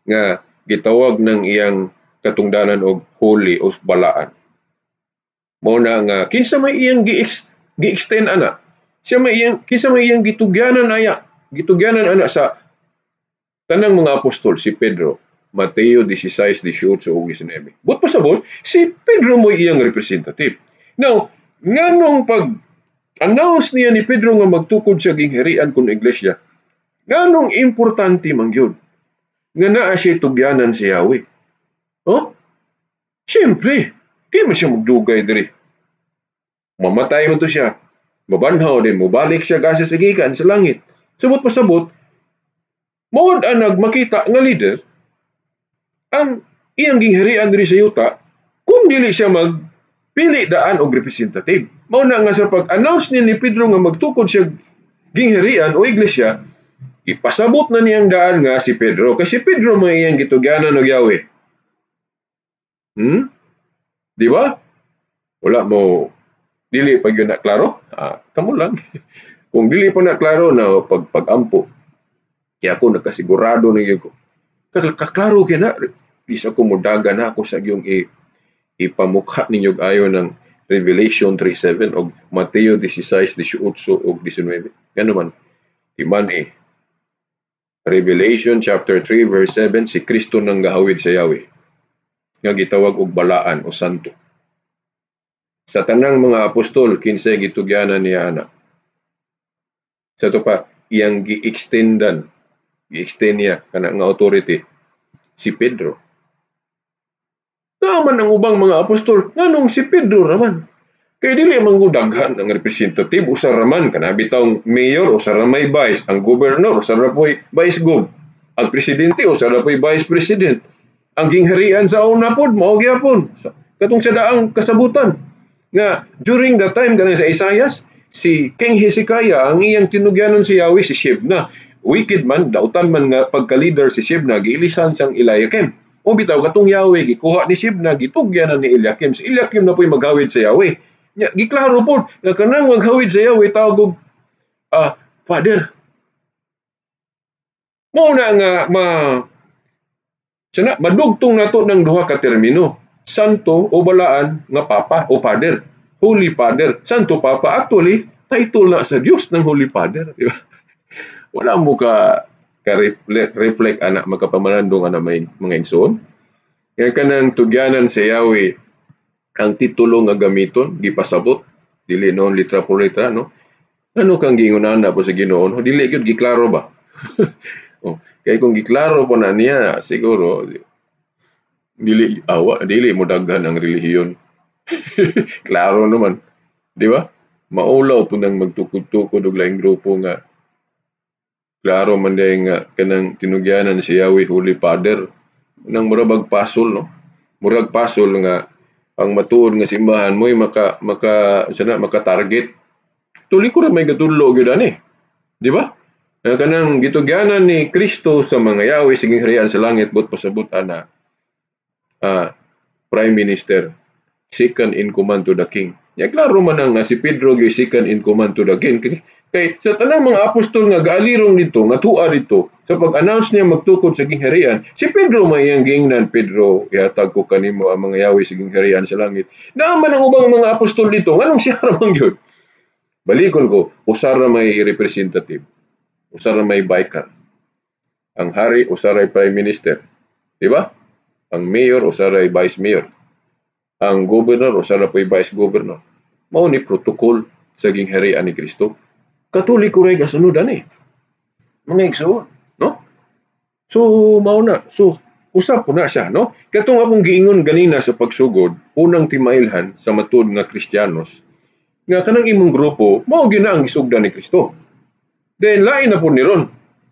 Nga gitawag ng iyang katungdanan og holy o balaan. Mao na nga kinsa may iyang gi-extend ana? Siya may iyang, kinsa may iyang gitugyanan aya? Gitugyanan ana sa tanang mga apostol, si Pedro. Mateo 16:18 ug 19. Buot pasabot, si Pedro mo iyang representative. Now, nganong pag announce niya ni Pedro nga magtukod siya gingharian kun iglesia, nganong importante man gyud nga naa siya tugyanan si Yahweh? Oh? Siyempre, di man siya magdugay diri. Mamatay man to siya. Mabanhaw din, mobalik siya gasa sa gikan sa langit. Subot pasabot, mao ang nagmakita nga leader ang iyang gingharian diri sa yuta kung dili siya magpili daan og representative. Mao na nga sa pag-announce ni Pedro nga magtukod siya gingharian o iglesia, ipasabot na niyang daan nga si Pedro. Kasi si Pedro may iyang gitugyanan og Yahweh. Di ba? Wala mo, dili pa gyud na klaro? Ah, kamo lang. Kung dili pa na klaro na pag pag-ampo, kaya ako nagkasigurado na gyud ko. Kaklaro kay na, bisa ko mudaga na ako sa iyong ipamukha ninyo ayo ng Revelation 3:7 og Mateo 16:18 ug 19. Ngano man, di man eh. Revelation chapter 3 verse 7, si Kristo nang gahawid sa Yahweh nga gitawag og balaan o santo. Sa tanang mga apostol, kinsay gitugyanan niya ana? Sa to pa, iyang gi-extendan, gi-extend niya kana nga authority, si Pedro. Naaman ang ubang mga apostol, nganong si Pedro raman? Kay dili man ko daghan ang representative, usa ra man kana bitawng mayor, usa ra may vice, ang gobernador usa ra poy vice gov, ang presidente usa ra poy vice president. Ang gingharian sa una pod mao gyapon katong sa daang kasabutan nga during the time kanang sa Isaias, si King Hezekiah ang iyang tinugyanon si Yahweh si Shebna. Wicked man, dautan man nga pagka-leader si Shebna, giilisan siyang Eliakim. O bitaw katong Yahweh gikuha ni Shebna, gitugyanan ni Eliakim. Si Eliakim na po'y maghawid sa Yahweh. Nya giklaro pod nga kanang maghawid sa Yahweh tawag og Father. Mao na nga ma sana madugtong nato ng duha ka termino, santo o balaan nga papa o father, Holy Father, Santo Papa. Actually, title na sa Dios ng Holy Father, di ba? Wala mo ka reflect ana, makapamanandong ana may mga igsoon. Kaya kanang tugyanan sa Yahweh ang titulo nga gamiton gipasabot dili noon litra por litra, no? Ano kang giingon na po sa Ginoo, no? Dili gyud giklaro ba? Oh, kay kung giklaro po na niya, siguro dili awa, dili mo daghan ang relihiyon. Klaro naman, di ba? Maulaw po nang magtukod-tukod og laing grupo nga klaro man day nga kanang tinugyanan si Yahweh Holy Father, nang murag pasol, no? Murag pasol nga ang matuod nga simbahan mo'y maka maka sana maka-target. Tuli ko ra may gatudlo gyud ani, di ba? Nga kanang gitugyanan ni Kristo sa mga Yahweh sa gingharian sa langit, but pasabot ana prime minister, second in command to the king. Ya klaro man ang nga si Pedro gyud second in command to the king. Kay sa tanang mga apostol nga gaalirong dito, nga tuwa dito, sa pag-announce niya magtukod sa gingharian, si Pedro may iyang giingnan, "Pedro, ihatag ko kanimo ang mga Yahweh sa gingharian sa langit." Naa man ang ubang mga apostol dito, nganong siya ra man gyud? Balikon ko, usa ra may representative. Usa ra may vicar. Ang hari, usa ra prime minister. Di ba? Ang mayor, usa ra vice mayor. Ang governor, usa ra po'y vice governor. Mao ni protocol sa gingharian ni Kristo. Katoliko ray gasunod ani. Mga igsoon, no? So mao na. So usap po na siya, no? Katong akong giingon ganina sa pagsugod, unang timailhan sa matud nga Kristiyanos, nga kanang imong grupo, mao gyud na ang gisugdan ni Kristo. Then lain na po ni ron.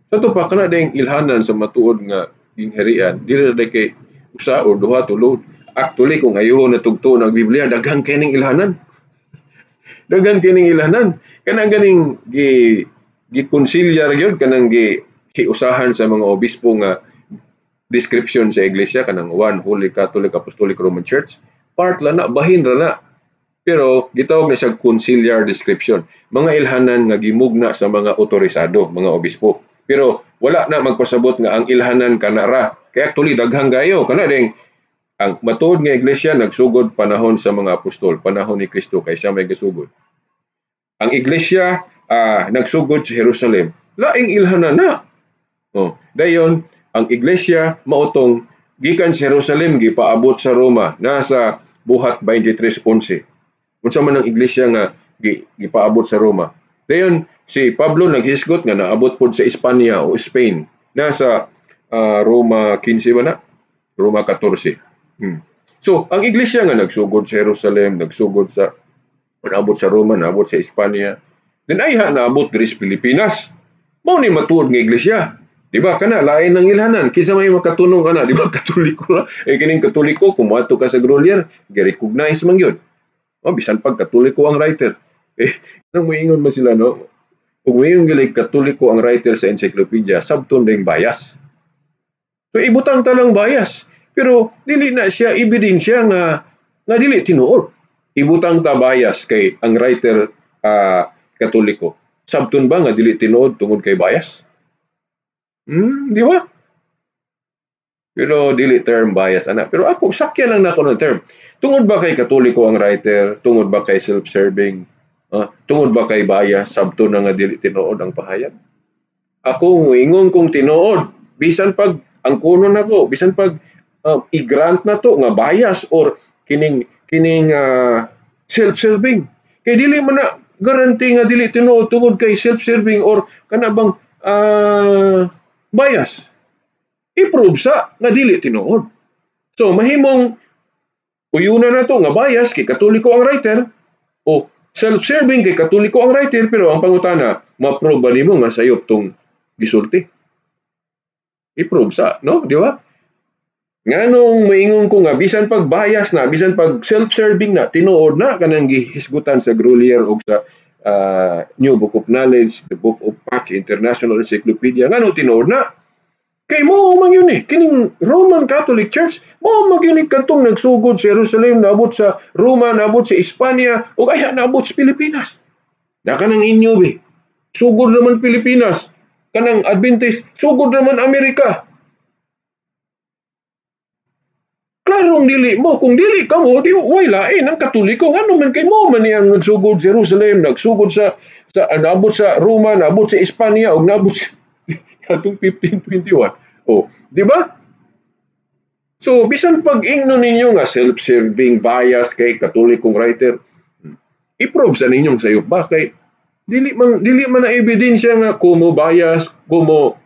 Sa to pa kana dayong ilhanan sa matuod nga gingharian, dili na kay usa o duha, tulo. Actually, kung ayaw na tugto ng Biblia, daghang kining ilhanan. Daghan kining ilhanan. Kanang ganing gi gikonsilyar gyud, kanang gi hiusahan sa mga obispo nga description sa iglesia, kanang One Holy Catholic Apostolic Roman Church, part lang na, bahin ra na. Pero gitawag na siya conciliar description. Mga ilhanan nga gimugna sa mga otorisado, mga obispo. Pero wala na magpasabot nga ang ilhanan kana ra. Kaya actually daghang gayo kana ding Ang matuod nga iglesia nagsugod panahon sa mga apostol, panahon ni Kristo kay siya may gasugod. Ang iglesia nagsugod sa Jerusalem. Laing ilhanan na. Oh, dayon ang iglesia mautong gikan sa Jerusalem gipaabot sa Roma, nasa Buhat 23:11. Unsa man ang iglesia nga gipaabot sa Roma? Dayon si Pablo naghisgot nga naabot pod sa Espanya o Spain, nasa Roma 15 ba na? Roma 14. So, ang iglesia nga nagsugod sa Jerusalem, nagsugod sa naabot sa Roma, naabot sa Espanya, then ayha naabot diri sa Pilipinas. Mao ni matuod nga iglesia. Di ba kana lain ng ilhanan, kinsa may makatunong ana, di ba Katoliko ra? Eh kining Katoliko kung moadto ka sa Grolier, gi-recognize man gyud. Oh, bisan pag Katoliko ang writer. Eh nang moingon man sila, no? Ug moingon gyud Katoliko ang writer sa encyclopedia, sabton ding bias. So ibutang ta lang bias, pero dili na siya ebidensya nga nga dili tinuod. Ibutang ta bias kay ang writer Katoliko. Sabton ba nga dili tinuod tungod kay bias? Di ba? Pero dili term bias ana. Pero ako sakya lang nako ng term. Tungod ba kay Katoliko ang writer? Tungod ba kay self-serving? Tungod ba kay bias? Sabton na nga dili tinuod ang pahayag? Ako moingon kong tinuod bisan pag ang kuno nako, bisan pag i-grant na to nga bias or kining kining self-serving. Kay dili man na guarantee nga dili tinuod tungod kay self-serving or kana bang bias. I-prove sa nga dili tinuod. So mahimong uyuna na to nga bias kay Katoliko ang writer o self-serving kay Katoliko ang writer, pero ang pangutana, ma-prove ba nimo nga sayop tong gisulti? I-prove sa, no? Di ba? Nganong maingon ko nga bisan pag bias na, bisan pag self-serving na, tinuod na kanang gihisgutan sa Grolier o sa New Book of Knowledge, the Book of Facts, International Encyclopedia, nganong tinuod na? Kay mo man yun eh. Kining Roman Catholic Church, mo man yun eh, katong nagsugod sa Jerusalem, naabot sa Roma, naabot sa Espanya, o kaya naabot sa Pilipinas. Na kanang inyo be. Sugod naman Pilipinas. Kanang Adventist, sugod naman Amerika. Klarong dili mo, kung dili ka mo, di way lain ang Katoliko. Ngano man kay mo man niyang nagsugod sa Jerusalem, nagsugod sa naabot sa Roma, naabot sa Espanya, ug naabot sa atong 1521. Oh, di ba? So bisan pag ingno ninyo nga self-serving bias kay Katolikong writer, i-prove sa ninyong sayop ba kay dili man na ebidensya nga kumo bias, kumo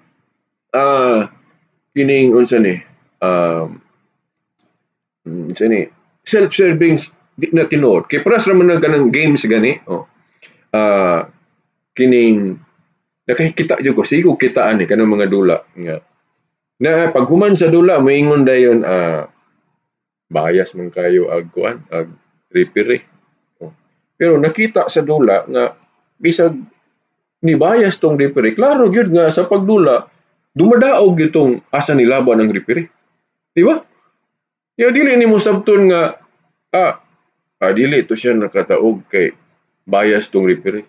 kining unsa ni unsa ni self-serving di na tinuod. Kay paras ra man na kanang games gani. Oh. Kining nakikita jud ko sigo kitaan ni kanang mga dula nga na paghuman sa dula moingon dayon bias man kayo ag kuan ag referee. Oh. Pero nakita sa dula nga bisag ni bias tong referee, klaro gyud nga sa pagdula dumadaog gyud tong asa nilaban ang referee. Di ba? Ya dili nimo sabton nga dili to siya nakataog kay bias tong referee.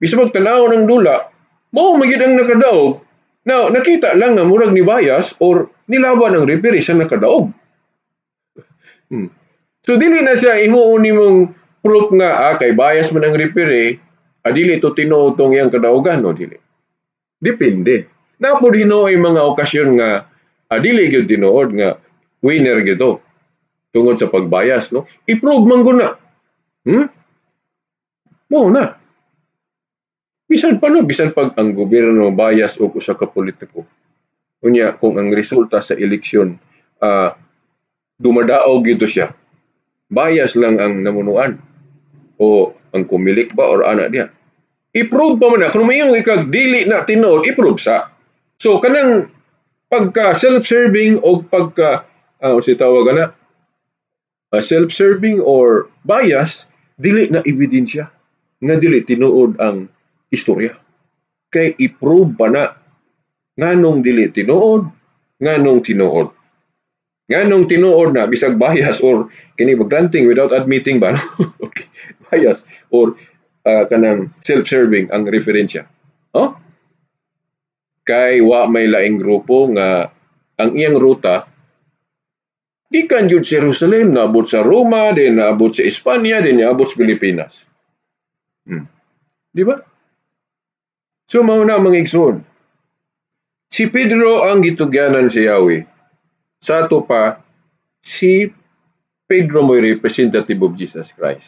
Bisag pagtanaw ng dula, mao man gyud ang nakadaog. Now, nakita lang nga murag ni bias or nilaban ang referee sa nakadaog. So dili na siya imuon nimong proof nga kay bias man ang referee, dili to tinuod tong iyang kadaogan, no dili. Depende. Napod hinuoy mga okasyon nga dili gyud tinuod nga winner gyud to tungod sa pagbias, no? I-prove man gud na. Mo na. Bisan pa no, bisan pag ang gobyerno bias og usa ka politiko. Unya kung ang resulta sa eleksyon dumadaog gyud siya. Bias lang ang namunuan o ang kumilik ba or ana diha. I-prove pa man na kung mayong ikag dili na tinuod, i-prove sa. So kanang pagka self-serving o pagka si tawag ana self-serving or bias, dili na ebidensya nga dili tinuod ang istorya. Kay i-prove pa na nganong dili tinuod, nganong tinuod. Nganong tinuod na bisag bias or kini granting without admitting ba, no? Okay. Bias or kanang self-serving ang referensya. Oh? Kay wa may laing grupo nga ang iyang ruta Gikan jud sa Jerusalem, naabot sa Roma, din naabot sa Espanya, din naabot sa Pilipinas. Di ba? So mao na, mga igsoon. Si Pedro ang gitugyanan si Yahweh. Sa ato pa, si Pedro mo'y representative of Jesus Christ.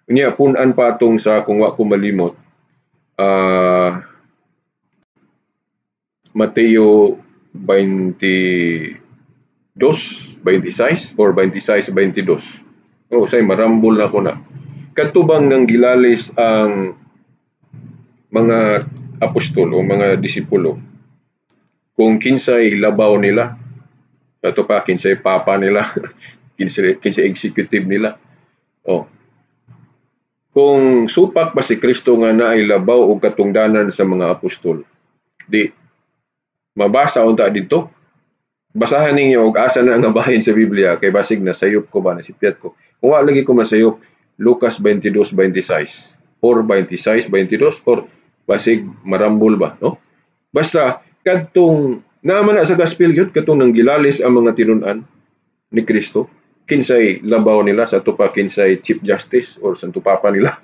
Unya, punan pa atong sa, kung wa ko malimot, Mateo 22, 26 or 26, 22. Oh, say marambol na ko na. Kadto bang nang gilalis ang mga apostol o mga disipulo kung kinsay labaw nila, ato pa kinsay papa nila, kinsay executive nila? Oh, kung supak ba si Kristo nga naay labaw og katungdanan sa mga apostol, di mabasa unta didto. Basahan ninyo og asa na nga bahin sa Biblia kay basig na sayop ko ba, nasipyat ko. Kung wa lagi ko masayop, Lucas 22:26 or 26:22 or basig marambol ba, no? Basta kadtong naman na sa gospel gyud, katong nanggilalis ang mga tinun-an ni Kristo, kinsay labaw nila, sa ato pa kinsay chief justice or Santo Papa nila.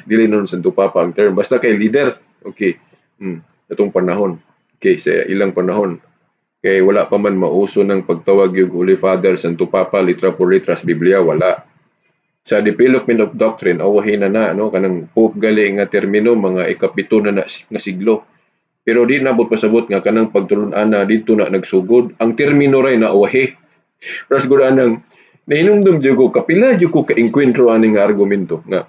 Dili nun Santo Papa ang term, basta kay leader. Okay. Atong panahon. Okay, sa ilang panahon. Kay wala pa man mauso ng pagtawag yung Holy Father, Santo Papa, litra por litra sa Biblia, wala. Sa development of doctrine, awahin na na, no? Kanang Pope gali nga termino, mga ikapito na, na nga siglo. Pero di nabot pasabot nga kanang pagtulun-an na dito na nagsugod. Ang termino ray na awahi. Pero siguro anang nahinumdum jud ko, kapila jud ko ka-enkwentro ani nga argumento nga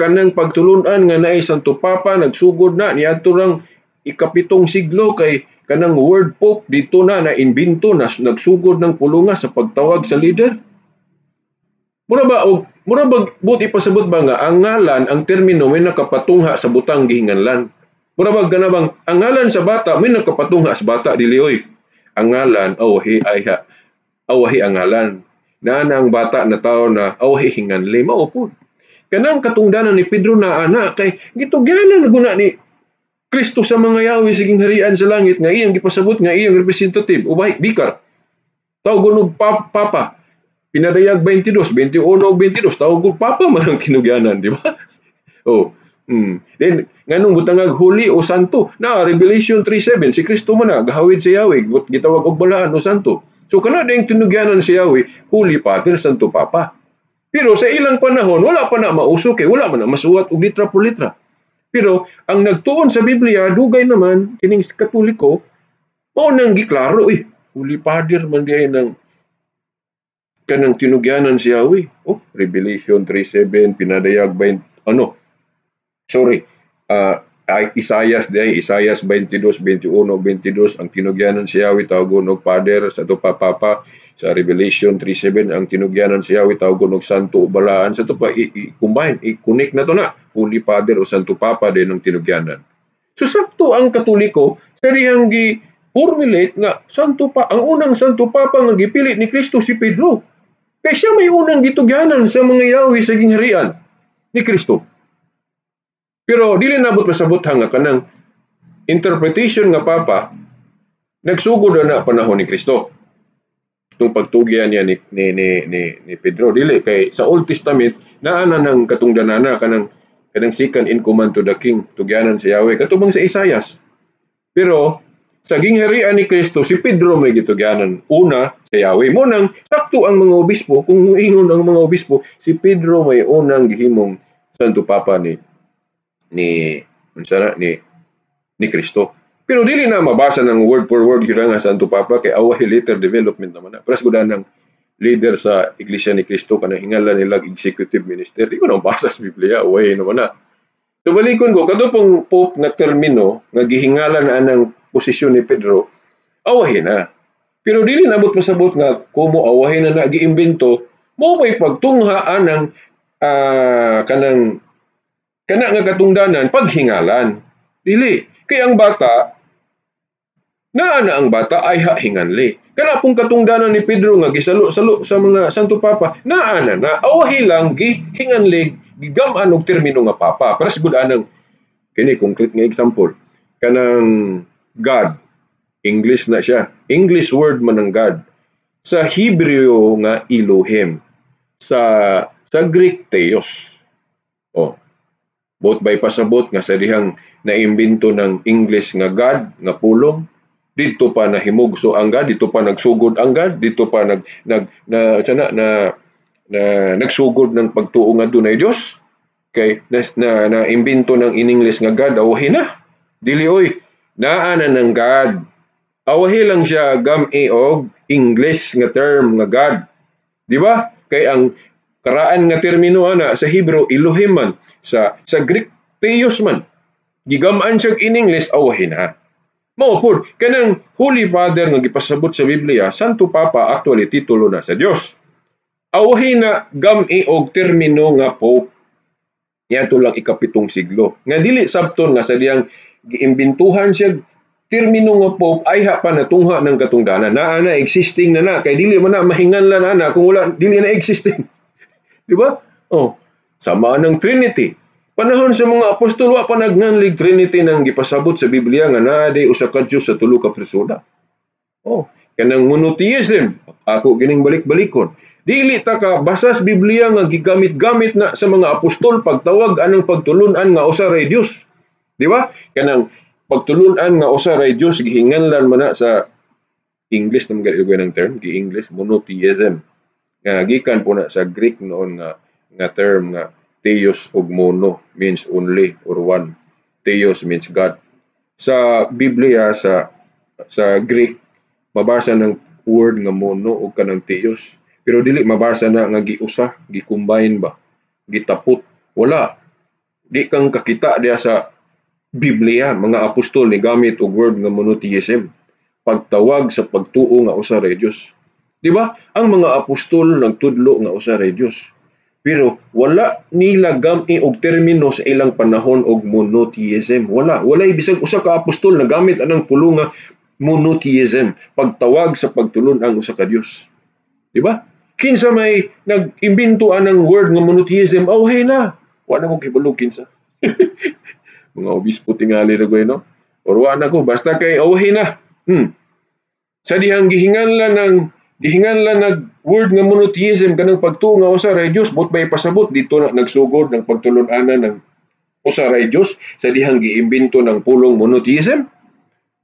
kanang pagtulun-an nga naay Santo Papa nagsugod na niadto rang ikapitong siglo kay kanang word Pope dito na na-imbento na, nagsugod ng pulunga sa pagtawag sa leader. Mura ba og mura ba but ipasabot ba nga ang ngalan, ang termino may nakapatungha sa butang gihinganlan? Mura ba gana bang ang ngalan sa bata may nakapatungha sa bata? Dili oy. Ang ngalan awahi ay ha, awahi ang ngalan. Naa na ang bata na tao na awahi hinganli, mao pud. Kanang katungdanan ni Pedro na ana kay gitugyanan na guna ni Kristo sa mga yawi sa gingharian sa langit nga iyang gipasabot nga iyang representative ubay bikar. Tawgon og papa. Pinadayag 22, 21 ug 22, tawag og papa man ang tinugyanan, di ba? Oh. Then nganong butangag holy o santo? Na Revelation 3:7, si Kristo man na gahawid sa Yahweh, gitawag og balaan o santo. So kana ding tinugyanan si Yahweh, Holy Father, Santo Papa. Pero sa ilang panahon wala pa na mauso kay wala man na masuwat og litra por litra. Pero ang nagtuon sa Biblia dugay naman kining Katoliko, mao nang giklaro eh, Holy Father man diay ng kanang tinugyanan si Yahweh. Oh, Revelation 3:7, Pinadayag 20, ano? Sorry. Isayas diay, Isayas 22, 21, 22, ang tinugyanan si Yahweh tawagon og Father, sa ato pa Papa. Sa Revelation 3:7, ang tinugyanan si Yahweh tawagon og Santo o Balaan. Sa ato pa i-combine, i-connect na to na Holy Father o Santo Papa din ang tinugyanan. So sakto ang Katoliko sa dihang gi formulate nga Santo pa ang unang Santo Papa nga gipili ni Kristo si Pedro. Kay siya may unang gitugyanan sa mga Yahweh sa gingharian ni Kristo. Pero dili nabot masabot nga kanang interpretation nga papa nagsugod na panahon ni Kristo. Itong pagtugyan niya ni Pedro, dili kay sa Old Testament naa na ng katungdanana kanang kanang second in command to the king, tugyanan si Yahweh katubang sa Isayas. Pero sa gingharian ni Kristo, si Pedro may gitugyanan una sa Yahweh. Mo nang sakto ang mga obispo, kung ingon ang mga obispo, si Pedro may unang gihimong Santo Papa ni unsa na ni Kristo. Pero dili na mabasa ng word for word gyud nga Santo Papa kay awahi later development naman na. Pero siguro ng leader sa Iglesia ni Cristo kanang hingalan nila executive minister, di ko na mabasa sa Biblia, awahi naman na. So balikon ko kadto pong Pope nga termino nga gihingalan na anang posisyon ni Pedro, awahi na. Pero dili nabot pasabot nga kumo awahi na na giimbento, mo may pagtungha anang kanang kana nga katungdanan paghingalan. Dili kay ang bata naa na ang bata ay hinganli. Kana pong katungdanan ni Pedro nga gisalo-salo sa mga Santo Papa, naa na na awahi lang gihinganli, gigam-an og termino nga papa. Para sigud anang kini concrete nga example, kanang God, English na siya, English word man ang God. Sa Hebreo nga Elohim, sa Greek Theos. Oh. Buot bay pasabot nga sa dihang naimbento ng English nga God nga pulong, didto pa nahimugso ang God, didto pa nagsugod ang God, didto pa nag nag na sana na, na nagsugod ng pagtuo nga dunay Dios kay na, na, na imbento ng in English nga God, awahi na. Dili oy, naa na ng God. Awahi lang siya gami og English nga term nga God. Di ba? Kay ang karaan nga termino ana sa Hebrew Elohim man, sa Greek Theos man. Gigam-an siya in English, awahi na. Mao pud kanang Holy Father nga gipasabot sa Biblia, Santo Papa, actually titulo na sa Dios. Awahi na gami og termino nga Pope. Niadto lang 7 siglo. Nga dili sabton nga sa diyang giimbintuhan siya termino nga Pope ayha pa natungha ng katungdanan. Naa na, existing na na kay dili man na mahinganlan ana kung wala, dili na existing. Di ba? Oh, sama ng Trinity. Panahon sa mga apostol, wa pa nagnganlig Trinity nang gipasabot sa Biblia nga naa day usa ka Dios sa tulo ka persona. Oh, kanang monotheism, ako gining balik-balikon. Dili ta ka basas Biblia nga gigamit-gamit na sa mga apostol pagtawag anang pagtulun-an nga usa ray Dios. Di ba? Kanang pagtulun-an nga usa ray Dios gihinganlan man na sa English naman gani ng term, gi-English monotheism. Nga gikan po na sa Greek noon nga term nga theos ug mono means only or one. Theos means God. Sa Biblia, sa Greek, mabasa ng word nga mono ug kanang theos. Pero dili mabasa na nga giusa, gi-combine ba, gitapot. Wala. Di kang kakita diya sa Biblia, mga apostol ni gamit og word nga monotheism. Pagtawag sa pagtuo nga usa ra Dios. Di ba? Ang mga apostol nagtudlo nga usa ra Dios. Pero wala nila gami og termino sa ilang panahon og monotheism. Wala. Walay bisag usa ka apostol na gamit anang pulong nga monotheism, pagtawag sa pagtulun ang usa ka Dios. Di ba? Kinsa may nag-imbento anang word nga monotheism, awhay na. Wa na ko kibalo kinsa. Mga obispo tingali ra no? Or wa na ko, basta kay awhay na. Sa dihang gihinganlan nag word nga monotheism, kanang pagtuo nga usa ra Dios, but may pasabot dito na nagsugod ng pagtulun-anan ng usa ra Dios sa dihang giimbento ng pulong monotheism?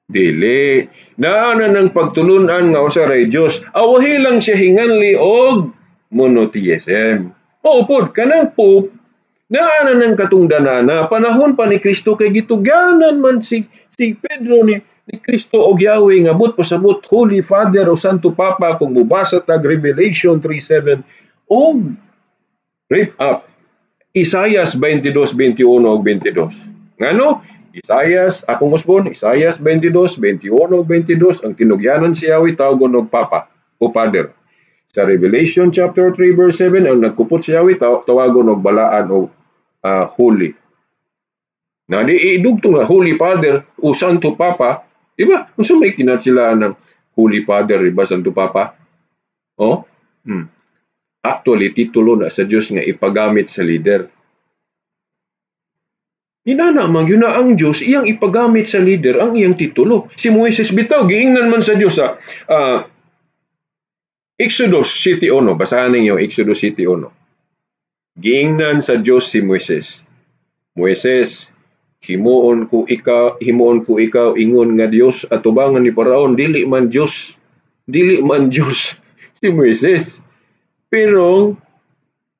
Dili. Naa na ng pagtulun-an nga usa ra Dios, awahi lang siya hinganli og monotheism. O pod kanang Pope, naa na ng katungdanana panahon pa ni Kristo kay gitugyanan man si Pedro ni Kristo og Yahweh nga but pasabot Holy Father o Santo Papa kung mubasa tag Revelation 3:7 og rip up Isaias 22:21 og 22. Ngano? Isaias, akong usbon, Isaias 22:21 og 22, ang tinugyanan si Yahweh tawgon og Papa o Father. Sa Revelation chapter 3 verse 7, ang nagkupot si Yahweh tawagon og balaan o holy. Na di idugtong nga Holy Father o Santo Papa, di ba? Unsa may kinat sila ng Holy Father, di ba, Santo Papa? Oh? Actually, titulo na sa Dios nga ipagamit sa leader. Inana man yun na ang Dios iyang ipagamit sa leader ang iyang titulo. Si Moises bitaw giingnan man sa Dios sa Exodus 7:1. Basahan ninyo Exodus 7:1. Giingnan sa Dios si Moises. "Moises, himuon ko ikaw ingon nga Dios atubangan ni Paraon." Dili man Dios. Dili man Dios si Moises. Pero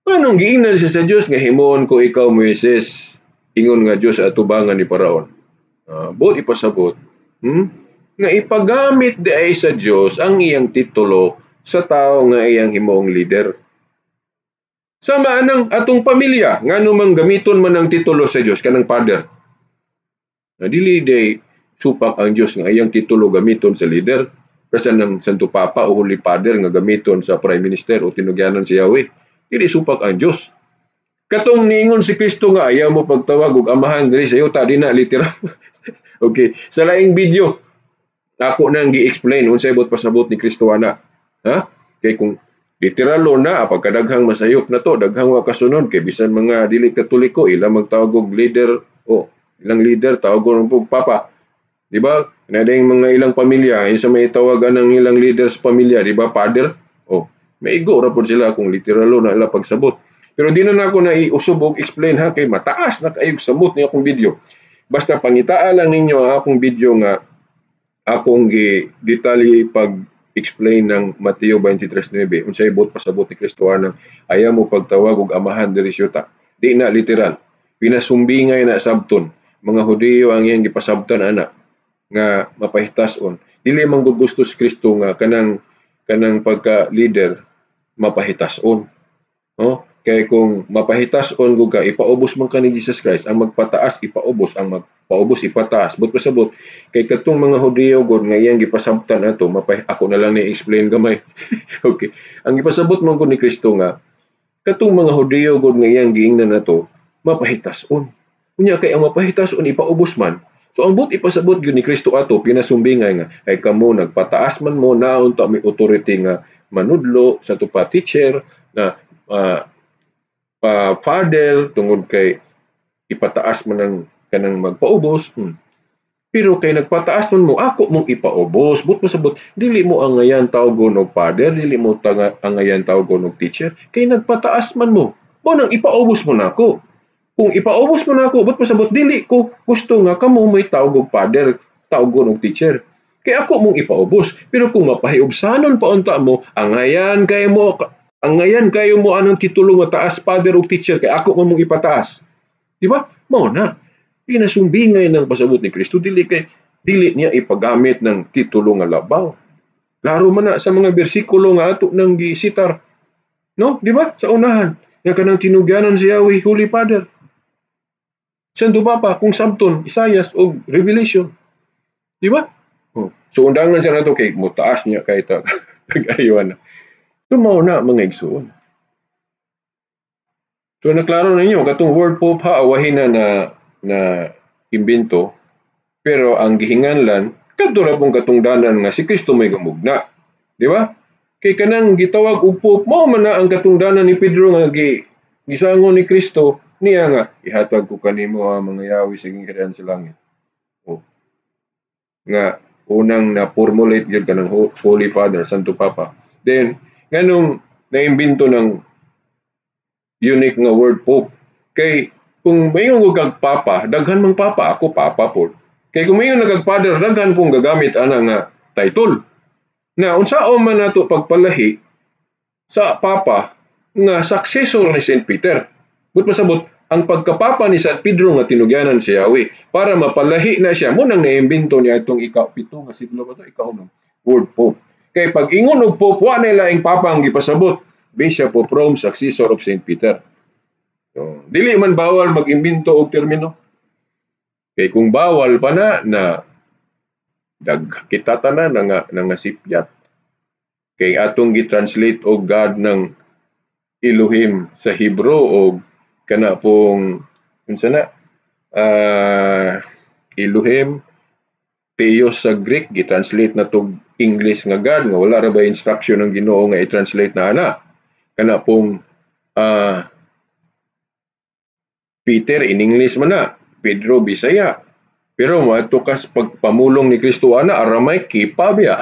anong giingnan siya sa Dios nga "Himuon ko ikaw, Moises, ingon nga Dios atubangan ni Paraon"? Buot ipasabot, nga ipagamit di ay sa Dios ang iyang titulo sa tao nga iyang himuong leader. Sama anang atong pamilya, ngano mang gamiton man ang titulo sa Dios kanang Father? Na dili day supak ang Dios nga iyang titulo gamiton sa leader kasi ng Santo Papa o Holy Father nga gamiton sa Prime Minister o tinugyanan si Yahweh. Dili supak ang Dios. Katong niingon si Kristo nga ayaw mo pagtawag og amahan diri sa yuta, di na literal. Okay, sa laing video ako nang gi-explain unsay buot pasabot ni Kristo ana. Ha? Kay kung literal na, pagkadaghang masayop na to, daghang wa kasunod kay bisan mga dili Katoliko ila magtawag og leader o ilang leader tawag og papa. Di ba? Na mga ilang pamilya, sa may tawagan ng ilang leader sa pamilya, di ba, father? Oh, maigo ra pod sila kung literalo na ila pagsabot. Pero di na nako na iusab og explain ha, kay mataas na kayog samot ni akong video. Basta pangitaa lang ninyo ang akong video nga akong gi detalye pag explain ng Mateo 23:9, unsay buot pasabot ni Kristo anang ayaw mo pagtawag og amahan diri sa. Di na literal. Pinasumbingay na sabton. Mga Hudiyo ang iyang gipasabtan ana nga mapahitason. Dili man gud gusto si Kristo nga kanang kanang pagka leader mapahitason. No? Kay kung mapahitason gud ka, ipaubos man ka ni Jesus Christ. Ang magpataas ipaubos, ang magpaubos ipataas. But pasabot kay katong mga Hudiyo gud nga iyang gipasabtan ato, ako na lang ni explain gamay. Okay. Ang gipasabot man gud ni Kristo nga katong mga Hudiyo gud nga iyang giingnan nato mapahitason. Unya kay ang mapahitason ipaubos man. So ang buot ipasabot gyud ni Kristo ato, pinasumbingay nga ay kamo nagpataas man mo, naunta may authority nga manudlo sa tupa, teacher na father, tungod kay ipataas man ang kanang magpaubos. Pero kay nagpataas man mo, ako mong ipaubos. But pasabot, dili mo angayan tawgon og father, dili mo angayan tawgon og teacher, kay nagpataas man mo. Mo nang ipaubos mo nako. Kung ipaubos mo na ako, ba't pasabot, dili ko gusto nga kamo may tawag og father, tawgon og teacher. Kay ako mong ipaubos. Pero kung mapahiubsanon pa unta mo, angayan kayo mo anong titulo nga taas, father og teacher, kay ako man mong ipataas. Di ba? Mao na. Pinasumbingay ng pasabot ni Kristo, dili kay dili niya ipagamit ng titulo nga labaw. Laro man na sa mga bersikulo nga ato nang gisitar. No? Di ba? Sa unahan. Nga kanang tinugyanan si Yahweh, Holy Father. Santo Papa, kung sabton, Isaias o Revelation. Di ba? Oh. So undangan siya nato kay mutaas niya kay ta tagaywan na. So mao na, mga igsuon. So naklaro ninyo katong word pope ha, awahin na na na imbento, pero ang gihinganlan kadto ra pong katungdanan nga si Kristo may gamugna. Di ba? Kay kanang gitawag og pope, mao man na ang katungdanan ni Pedro nga gisangon ni Kristo niya nga ihatag ko kanimo ang mga yawi sa gingharian sa langit. Oh. Nga unang na-formulate gyud kanang Holy Father, Santo Papa. Then nganong naimbento ng unique nga word pope? Kay kung mayon ko kag papa, daghan mang papa, ako papa po. Kay kung mayon na kag father, daghan pong gagamit ana nga title. Na unsaon man nato pagpalahi sa papa nga successor ni Saint Peter? But pasabot, ang pagkapapa ni San Pedro nga tinugyanan si Yahweh, para mapalahi na siya, munang naimbento niya itong ika-7 nga siglo ba ito, ika-6, word pope. Kay pag ingon og pope, wa na laing papa ang gipasabot, Bishop of Rome, successor of Saint Peter. So, dili man bawal mag-imbento og termino. Kay kung bawal pa na, na dag kita tanan na nga, na nga sipyat. Kay atong gi-translate og God ng Elohim sa Hebrew o kana pong unsa na Elohim, Theos sa Greek, gi-translate na tog English nga God, nga wala ra ba instruction ng Ginoo nga i-translate na ana. Kana pong Peter in English man na, Pedro Bisaya. Pero moadto kas pagpamulong ni Kristo ana, Aramaic, Kipa biya.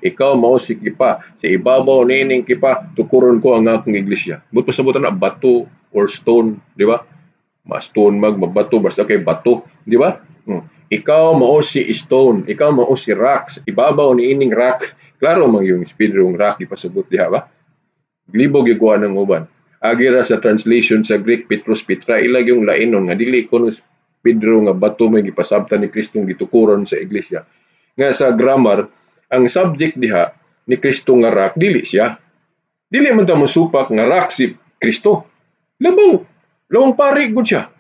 Ikaw mao si Kipa, sa ibabaw niining Kipa tukuron ko ang akong iglesia. But pasabot na bato or stone, di ba? Ma stone mag mabato, basta kay bato, di ba? Ikaw mao si stone, ikaw mao si rock, sa ibabaw niining rock. Klaro man yung Pedro rock ipasabot diha ba? Libog yung ng uban. Agi ra sa translation sa Greek, Petros, Petra, ilag yung lainon nga dili kuno Pedro nga bato may gipasabtan ni Kristo gitukuron sa iglesia. Nga sa grammar, ang subject diha ni Kristo nga rock dili siya. Dili man ta mosupak nga rock si Kristo. Labong, lawang pari gud siya.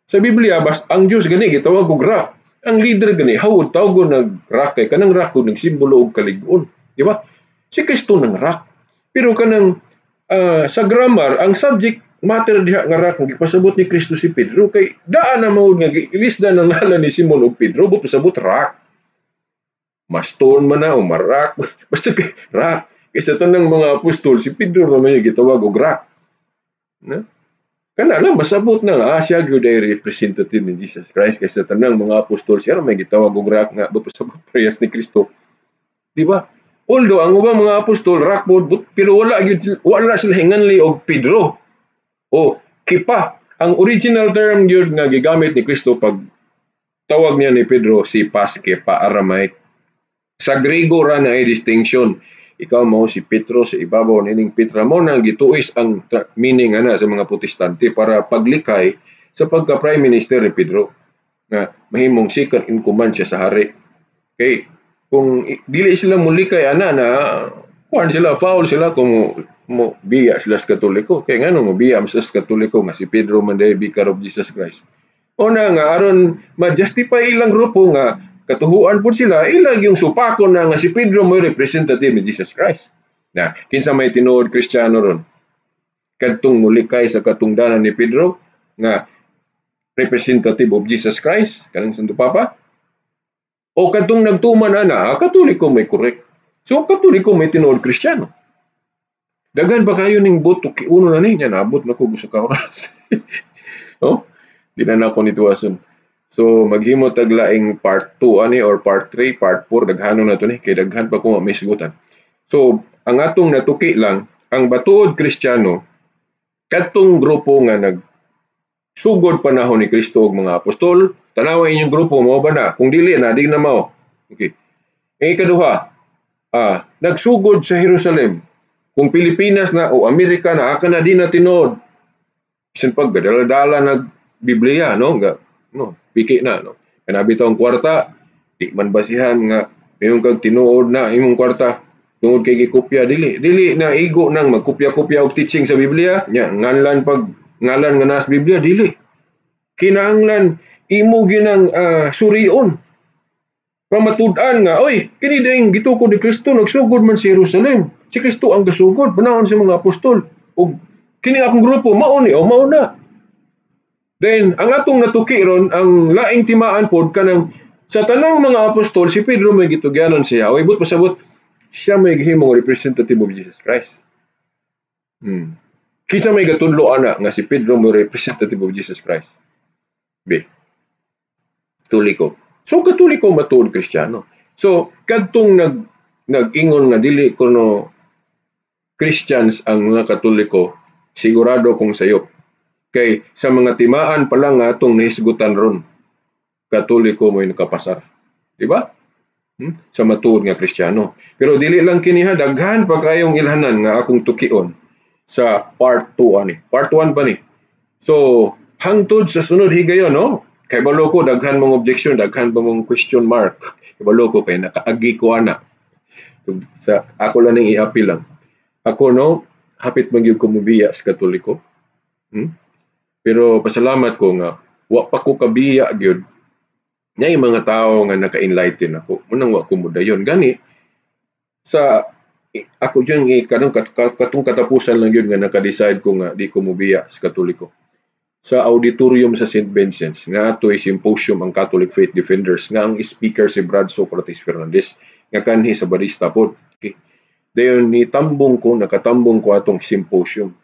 Sa Biblia bas ang Dios gani gitawag og rock. Ang leader gani hawod tawgon nag rock kay kanang rock gud nagsimbolo og kalig-on, di ba? Si Kristo nang rock. Pero kanang sa grammar, ang subject matter diha nga rock gipasabot ni Kristo si Pedro, kay daan na mao nga giilisda ng ngalan ni Simon og Pedro, but pasabot rock. Ma-stone man na o ma-rock, basta kay rock. Kaysa tanang mga apostol, si Pedro naman yung gitawag og rock. Na? Kana lang masabot na nga siya gyud ay representative ni Jesus Christ kaysa tanang mga apostol, siya may gitawag og rock nga pasabot parehas ni Kristo. Di ba? Although ang ubang mga apostol rock pod, pero wala gyud, wala sila hinganli og Pedro o Kipa. Ang original term gyud nga gigamit ni Kristo pag tawag niya ni Pedro, si Kepa, Aramaic. Sa Grego ra na ay distinction. Ikaw mao si Petro, sa ibabaw nining Petra, mo nang gituis ang meaning ana sa mga Protestante para paglikay sa pagka prime minister ni Pedro nga mahimong second in command siya sa hari. Okay, kung dili sila mulikay ana na, kuan sila, foul sila kung mo biya sila sa Katoliko. Kay ngano mo biya sila sa Katoliko nga si Pedro man diay vicar of Jesus Christ? Una nga aron ma-justify ilang grupo nga katuhuan pud sila, ilang yung supakon na nga si Pedro mo representative ni Jesus Christ. Na, kinsa may tinuod Kristiyano ron? Kadtong mulikay sa katungdanan ni Pedro nga representative of Jesus Christ, kanang Santo Papa? O kadtong nagtuman ana, Katoliko may correct? So Katoliko may tinuod Kristiyano. Daghan ba kayo ning boto uno na niya, naabot na ko sa ka oras. Oh, di na nako nituwason. So maghimo tag laing part 2 ani or part 3, part 4, daghanon na to ni kay daghan pa ko may sigutan. So ang atong natuki lang, ang batuod Kristiyano kadtong grupo nga nag sugod panahon ni Kristo ug mga apostol. Tanawa inyong grupo, mao ba na? Kung dili na, di na mao. Okay. Ang ikaduha, nagsugod sa Jerusalem. Kung Pilipinas na o Amerika na, aka na di na tinuod. Bisan pag gadala-dala nag Biblia, no? Ga, no, piki na, no? Kana bitaw ang kwarta, di man basihan nga mayong kag tinuod na imong kwarta tungod kay gikopya, dili. Dili na igo nang magkopya-kopya og teaching sa Biblia, nya ngalan pag ngalan nga nas Biblia, dili. Kinahanglan imo ginang surion. Pamatud-an nga, oy, kini dayong gitukod ni Kristo, nagsugod man sa Jerusalem. Si Kristo ang gasugod, panahon sa mga apostol. Ug kini akong grupo, mao ni o mao na. Then, ang atong natuki ron, ang laing timaan pod kanang sa tanang mga apostol, si Pedro may gitugyanon siya. Oy, but pasabot, siya may gihimong representative of Jesus Christ. Kinsa may gatudlo ana nga si Pedro mo representative of Jesus Christ? B. Katoliko. So Katoliko matuod Kristiyano. So kadtong nag-ingon nga dili kuno Christians ang mga Katoliko, sigurado kong sayop. Kay sa mga timaan pa lang nga atong nahisgutan ron, Katoliko mo'y nakapasar. Di ba? Sa matuod nga Kristiyano. Pero dili lang kini ha, daghan pa kayong ilhanan nga akong tukion sa part 2 ani. Part 1 pa ni. So, hangtod sa sunod higayon, no? Kay balo ko daghan mong objection, daghan pa mong question mark. Kay balo ko kay nakaagi ko ana. Sa ako lang ning i-appeal lang. Ako, no, hapit man gyud ko mobiya sa Katoliko. Pero pasalamat ko nga wa pa ko kabiya gyud. Nay mga tao nga naka-enlighten ako. Munang wa ko modayon gani sa ako jud kanong katong katapusan lang gyud nga naka-decide ko nga di ko mobiya sa Katoliko. Sa auditorium sa St. Vincent's nga atoy symposium ang Catholic Faith Defenders nga ang speaker si Brad Socrates Fernandez nga kanhi sa Barista pod. Okay. Dayon ni tambong ko, nakatambong ko atong symposium.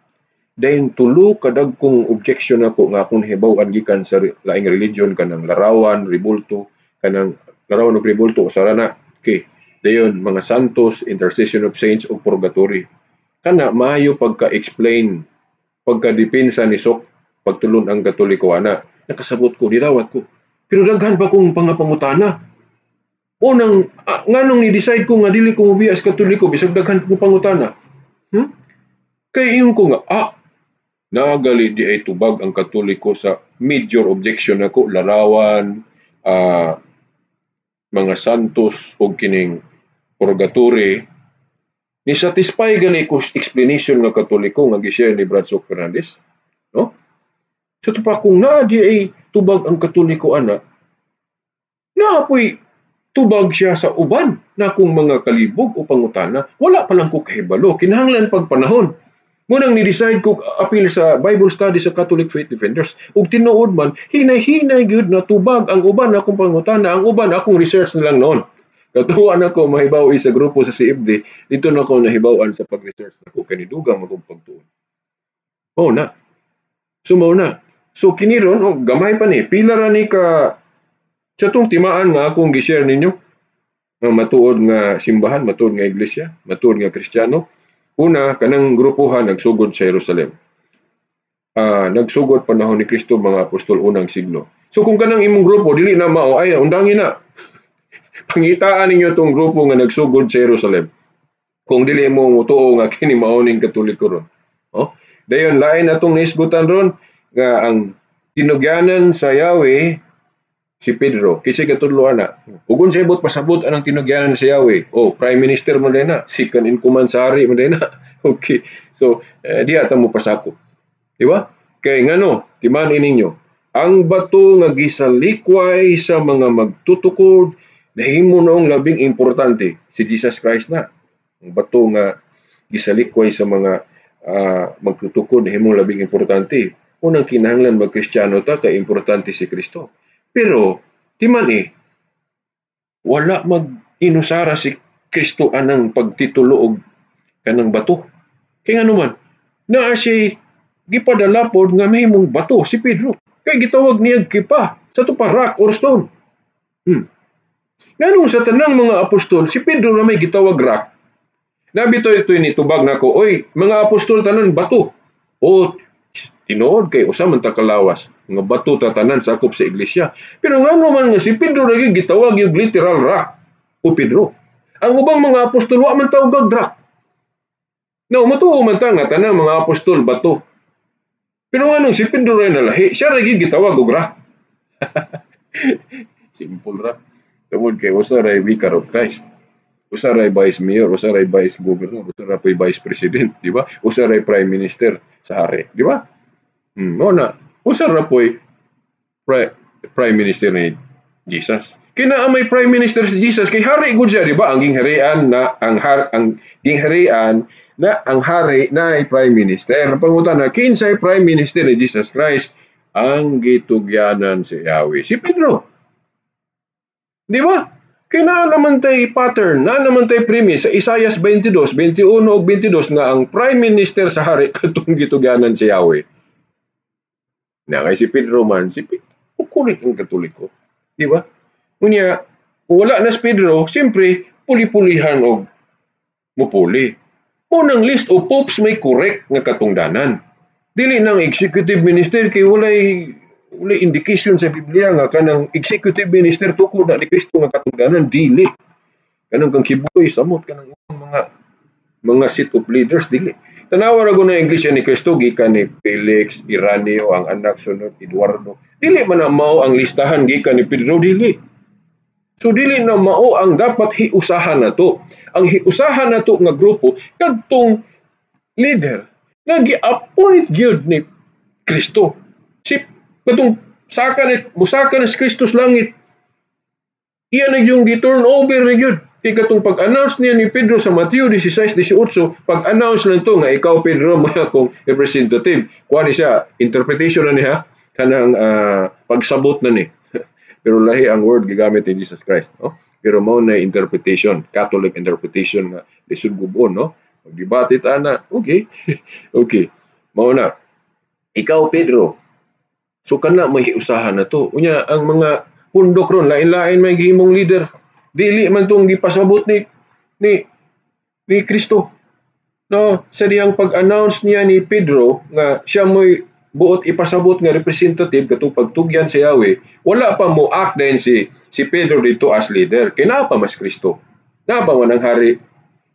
Dayon tulo ka dagkong objection ako nga akong hibaw-an gikan sa laing religion, kanang larawan, rebulto, kanang larawan og rebulto usara na. Okay. Dayon mga santos, intercession of saints ug purgatory. Kana maayo pagka-explain, pagka-depensa ni Sok pagtulon ang Katoliko ana. Nakasabot ko, didawat ko. Pero daghan pa kong pangapangutana. Unang, nganong ni-decide ko nga dili ko mobiya sa Katoliko bisag daghan kong pangutana? Kay ingon ko nga, nagali di ay tubag ang Katoliko sa major objection nako, larawan, mga santos og kining purgatory. Ni satisfy gani ko explanation nga Katoliko nga gi-share ni Brad Sok Fernandez, no? So pa kung naa di ay tubag ang Katoliko ana, naapoy tubag siya sa uban na kung mga kalibog o pangutana, wala pa lang ko kahibalo, kinahanglan pag panahon. Munang ni-decide ko apil sa Bible study sa Catholic Faith Defenders. Ug tinuod man, hinay-hinay gyud na tubag ang uban akong pangutana, ang uban akong research na lang noon. Katuwa na ko mahibaw sa grupo sa CFD, dito na ko nahibaw-an sa pag-research nako kay nidugang akong pagtuon. Oh na. So mao na. So kini ron, oh, gamay pa ni. Pila ra ni ka sa tong timaan nga akong gi-share ninyo nga matuod nga simbahan, matuod nga iglesia, matuod nga Kristiyano. Una, kanang grupohan nagsugod sa Jerusalem. Nagsugod panahon ni Kristo, mga apostol, unang siglo. So kung kanang imong grupo dili na mao, ay undangin na. Pangitaan ninyo tong grupo nga nagsugod sa Jerusalem. Kung dili mo mutuo nga kini mao ning Katoliko ron. Oh? Dayon lain atong naisgutan ron nga ang tinugyanan sa Yahweh si Pedro. Kasi katudlo ana. Ug unsay buot pasabot anang tinugyanan sa Yahweh? Oh, prime minister man na, second in command sa hari man na. Okay. So, diha ta mo pasakop. Di ba? Kay ngano, timan ninyo, ang bato nga gisalikway sa mga magtutukod nahimo noong labing importante, si Jesus Christ na. Ang bato nga gisalikway sa mga magtutukod nahimo labing importante. Unang kinahanglan magkristyano ta kay importante si Kristo. Pero timan eh, wala mag-inusara si Kristo anang pagtitulo og kanang bato. Kay ngano man, naa siya gipadala pod nga mahimong bato si Pedro. Kay gitawag niya Kefa sa to pa, rock or stone. Nganong sa tanang mga apostol, si Pedro na may gitawag rock? Nabito ito ni tubag nako, "Oy, mga apostol tanan bato." O tinuod kay usa man ta kalawas nga bato ta tanan sakop sa iglesia. Pero ngano man nga si Pedro lagi gitawag yung literal rock o Pedro? Ang ubang mga apostol wa man tawag rock. Now, matuo man ta nga tanang mga apostol bato. Pero nganong si Pedro ray nalahi, siya ra gitawag og rock? Simple ra. Tungod kay usa ray vicar of Christ. Usa ray vice mayor, usa ray vice governor, usa ra po'y vice president, di ba? Usa ray prime minister sa hari, di ba? No na. Usa ra po'y prime minister ni Jesus. Kina may prime minister si Jesus kay hari gud siya, di ba? Ang gingharian na ang har ang gingharian na ang hari na ay prime minister. Ang pangutana, kinsay prime minister ni Jesus Christ? Ang gitugyanan si Yahweh. Si Pedro. Di ba? Kaya naa naman tay pattern, naa naman tay premise sa Isaiah 22, 21 ug 22 nga ang prime minister sa hari katong gitugyanan si Yahweh. Na kay si Pedro man, si Pedro, kurik ang Katoliko. Di ba? Unya, kung wala na si Pedro, siyempre, puli-pulihan og mupuli. Unang list of popes may correct nga katungdanan. Dili nang executive minister kay walay indication sa Biblia nga kanang executive minister tukod na ni Kristo nga katungdanan, dili. Kanang kang Quiboloy, samot kanang mga set of leaders, dili. Tanawa ra na Iglesia ni Kristo gikan ni Felix, Ireneo, ang anak sunod Eduardo. Dili man na mao ang listahan gikan ni Pedro, dili. So dili na mao ang dapat hiusahan nato. Ang hiusahan nato nga grupo kadtong leader nga gi-appoint gyud ni Kristo. Si katong saka ni musaka ni Kristo sa langit. Iya na yung gi-turn over na gyud. Kay katong pag-announce niya ni Pedro sa Mateo 16:18, pag-announce lang to nga ikaw, Pedro, mo akong representative. Kuha ni siya, interpretation na niya kanang pagsabot na ni. Pero lahi ang word gigamit ni Jesus Christ, no? Pero mao na interpretation, Catholic interpretation nga lisod gubon, no? Magdebate ta na. Okay. Okay. Mao na. Ikaw, Pedro. So kana may hiusahan na to. Unya ang mga pundok ron lain-lain may gihimong leader. Dili man tong gipasabot ni Kristo. No, sa diyang pag-announce niya ni Pedro nga siya mo'y buot ipasabot nga representative katong pagtugyan sa Yahweh, wala pa mo act din si Pedro dito as leader. Kay naa pa mas Kristo. Naa pa man ang hari.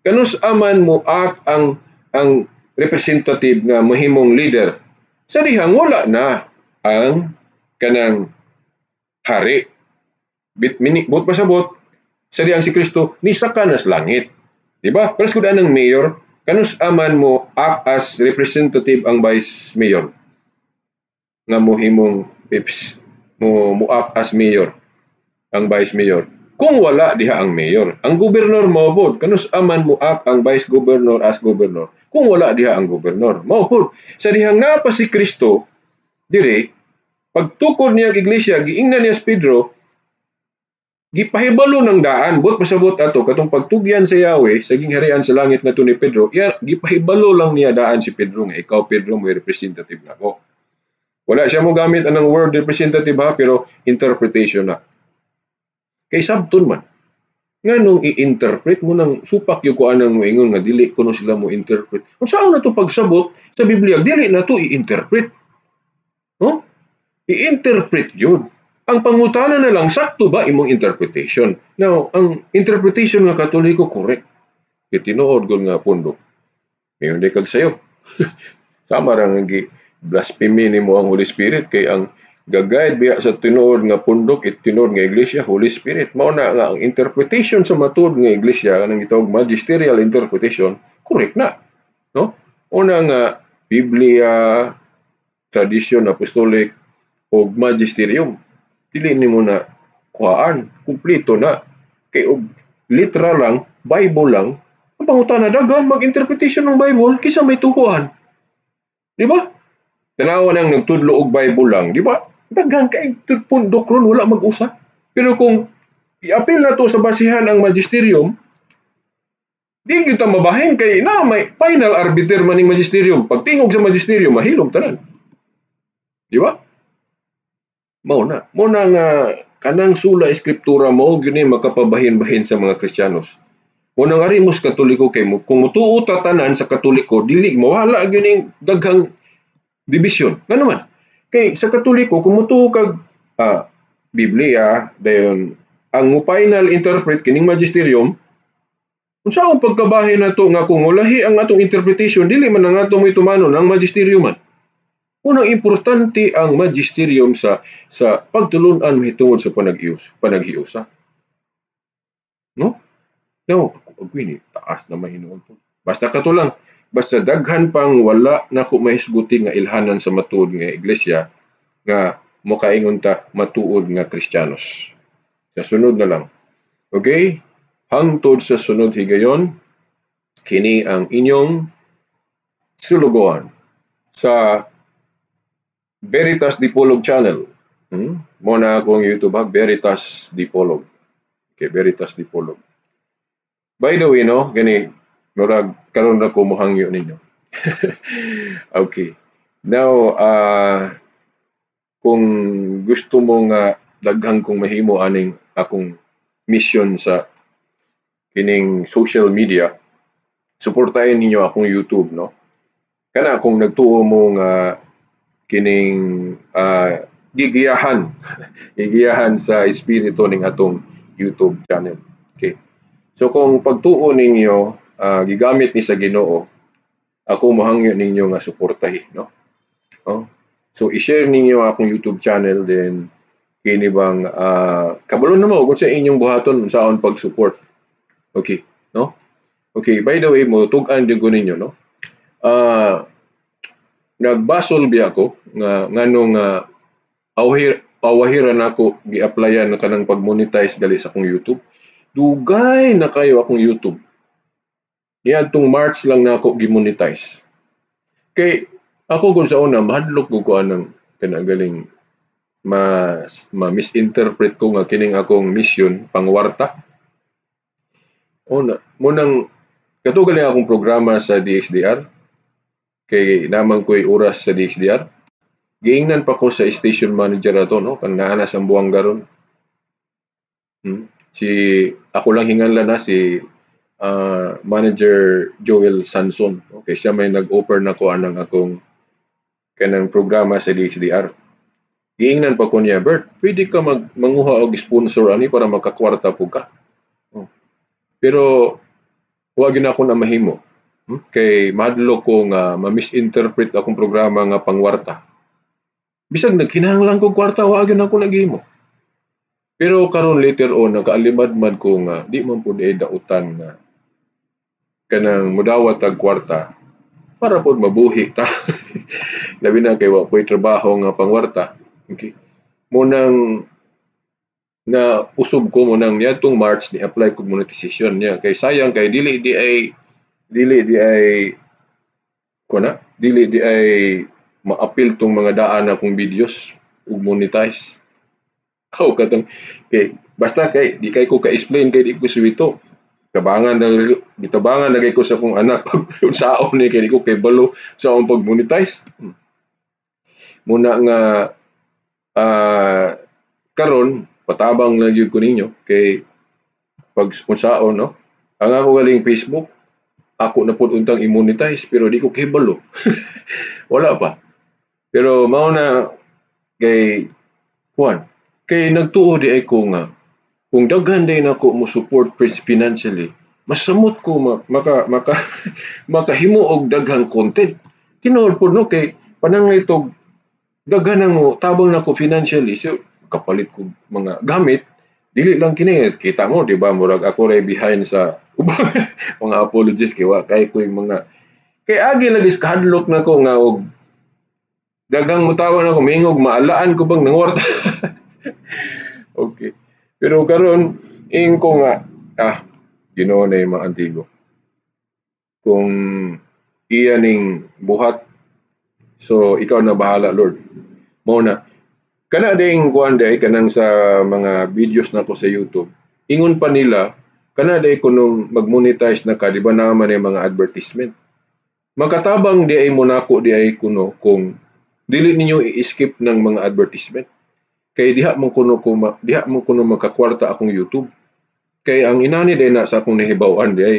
Kanus aman mo act ang representative nga mahimong leader? Sa dihang wala na ang kanang hari. Bit mini buot pasabot sa dihang si Kristo nisaka na sa langit. Di ba? Pares gud anang mayor, kanus aman mo act as representative ang vice mayor nga mohimong pips mo act as mayor ang vice mayor kung wala diha ang mayor? Ang gobernador mao pod, kanus aman mo act ang vice governor as governor kung wala diha ang gobernador? Mao pod sa dihang naa pa si Kristo dire, pagtukod niya ang iglesia, giingnan niya si Pedro, gipahibalo ng daan. Buot pasabot ato katong pagtugyan sa Yahweh sa gingharian sa langit ngadto ni Pedro, iya gipahibalo lang niya daan si Pedro nga ikaw, Pedro, mo representative nako. Wala siya mo gamit anang word representative ha, pero interpretation na. Kay sabton man. Nganong i-interpret mo nang supak yung ko anang moingon nga dili kuno sila mo interpret. Unsaon na to pagsabot sa Biblia, dili na to i-interpret. No? I-interpret yun. Ang pangutana na lang, sakto ba imong interpretation? Now, ang interpretation nga Katoliko, correct. Kay tinuod gud nga pundok. Mayon di kag sayo. Sama ra nga gi blasphemy nimo ang Holy Spirit kay ang ga-guide biya sa tinuod nga pundok it tinuod nga iglesia, Holy Spirit. Mao na nga ang interpretation sa matuod nga iglesia, kanang gitawag magisterial interpretation, correct na. No? Una nga Biblia, tradition apostolic og magisterium. Dili nimo na kuhaan, kumpleto na. Kay og literal lang, Bible lang, ang pangutana, daghan mag-interpretation ng Bible kaysa may tuhuan. Di ba? Tanawa nang nagtudlo og Bible lang, di ba? Daghan kay pundok ron, wala mag-usa. Pero kung i-appeal na to sa basihan ang magisterium, di gyud ta mabahin kay na may final arbiter maning magisterium. Pagtingog sa magisterium, mahilom tanan. Di ba? Mao na. Mao na nga kanang sola escriptura mao gyud ni makapabahin-bahin sa mga Kristiyanos. Mo nang ari mos Katoliko kay mo kung mutuo ta tanan sa Katoliko, dili mawala gyud ning daghang division. Ngano man? Kay sa Katoliko, kung mutuo kag Biblia, dayon ang mo final interpret kining magisterium, unsaon pagkabahin nato nga kung ulahi ang atong interpretation, dili man ang ato mo'y tumanon ang magisterium man? Unang importante ang magisterium sa pagtulun-an mahitungod sa panag-ius, panaghiusa. No? No, ako agree ni taas na mahinuon po. Basta kato lang, basta daghan pang wala nako mahisguti nga ilhanan sa matuod nga iglesia nga mokaingon ta matuod nga Kristiyanos. Sa sunod na lang. Okay? Hangtod sa sunod higayon, kini ang inyong sulugoan sa Veritas Dipolog Channel. Mo na akong YouTube ha, Veritas Dipolog. Okay, Veritas Dipolog. By the way, no, gani, murag karon ra ko mohangyo ninyo. Okay. Now, kung gusto mo nga daghan kong mahimo aning akong mission sa kining social media, suportahin ninyo akong YouTube, no? Kana kung nagtuo mo nga kining gigiyahan gigiyahan sa espiritu ning atong YouTube channel. Okay. So kung pagtuo ninyo gigamit ni sa Ginoo, ako mohangyo ninyo nga suportahi, no? Oh. So i-share ninyo akong YouTube channel, then kini bang kabalo na mo kung sa inyong buhaton saon pag-support. Okay, no? Okay, by the way, mo tug-an din ko ninyo, no? Nagbasol biya ko nga ngano nga awahira nako gi-applyan na kanang pag-monetize gali sa akong YouTube. Dugay na kayo akong YouTube. Niadtong March lang nako gi-monetize. Kay ako kung sa una mahadlok ko ko anang kanang galing ma misinterpret ko nga kining akong mission pangwarta. Una, mo nang kato galing akong programa sa DXDR kay naman ko'y oras sa DXDR. Giingnan pa ko sa station manager ato, no, kan naa na sa Zamboanga ron. Si ako lang hinganlan na si Manager Joel Sanson. Okay, siya may nag-offer na ko anang akong kanang programa sa DXDR. Giingnan pa ko niya, "Bert, pwede ka mag manguha og sponsor ani para makakwarta po ka." Oh. Pero wa gyud ako na mahimo. Kay mahadlok ko nga ma-misinterpret akong programa nga pangwarta. Bisag nagkinahanglan kog kwarta, wa gyud ako naghimo. Pero karon later on nakaalimad ko nga di man pud ay dautan nga kanang mudawat tag kwarta para pod mabuhi ta. Labi na kay wa ko'y trabaho nga pangwarta. Okay. Mo nang na usob ko, mo nang niadtong March ni apply kog monetization niya kay sayang kay dili di ay kuan dili di ay ma-appeal tong mga daan na akong videos ug monetize. Oh, katong kay basta kay di kay ko ka-explain kay di ko suwito. Tabangan na gitabangan na kay ko sa akong anak pag unsaon ni kay di ko kay balo sa akong pag-monetize. Muna nga karon patabang lang gyud ko ninyo kay pag unsaon, no? Ang ako galing Facebook, ako na pud untang i-monetize pero di ko kahibalo. Wala pa. Pero mao na kay kuan, kay nagtuo di ay ko nga kung daghan day nako mo support financially, mas samot ko maka maka makahimo og daghang content. Tinuod pud, no, kay pananglit og daghan nang mo tabang nako financially, so kapalit ko mga gamit. Dili lang kini kita mo, di ba, murag ako ray behind sa ubang mga apologies kay wa kay ko yung mga kay agi lagi kahadlok nako nga og daghang motabang nako, mingog maalaan ko bang nangwarta. Okay. Pero karon ingon ko nga Ginoo na yung mga antigo. Kung iya ning buhat, so ikaw na bahala, Lord. Mao na kana ding kuan day kanang sa mga videos nako sa YouTube. Ingon pa nila kana day kunong mag-monetize na ka, di ba naman yung mga advertisement. Makatabang di ay mo nako di ay kuno kung dili ninyo i-skip ng mga advertisement. Kay diha mo kuno makakwarta akong YouTube. Kay ang inani day na sa akong nahibaw-an di ay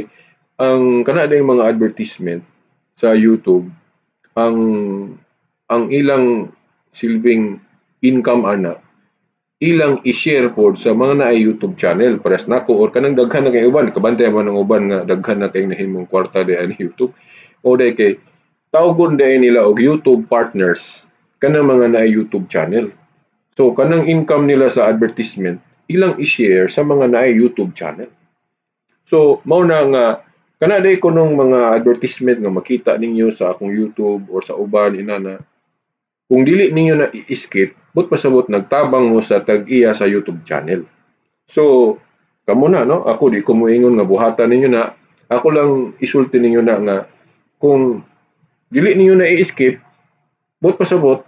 ang kana day mga advertisement sa YouTube, ang ilang silbing income ana ilang i-share pod sa mga naay YouTube channel pares nako or kanang daghan na kay uban kabantay man ang uban nga daghan na kay nahimong kwarta di ani YouTube o day kay tawgon day nila og YouTube partners kanang mga naay YouTube channel. So kanang income nila sa advertisement ilang i-share sa mga naay YouTube channel. So mao na nga kana day kunong mga advertisement nga makita ninyo sa akong YouTube or sa uban inana, kung dili ninyo na i-skip, but pasabot nagtabang mo sa tag-iya sa YouTube channel. So kamo na, no, ako di ko moingon nga buhatan ninyo na, ako lang isulti ninyo na nga kung dili ninyo na i-skip, but pasabot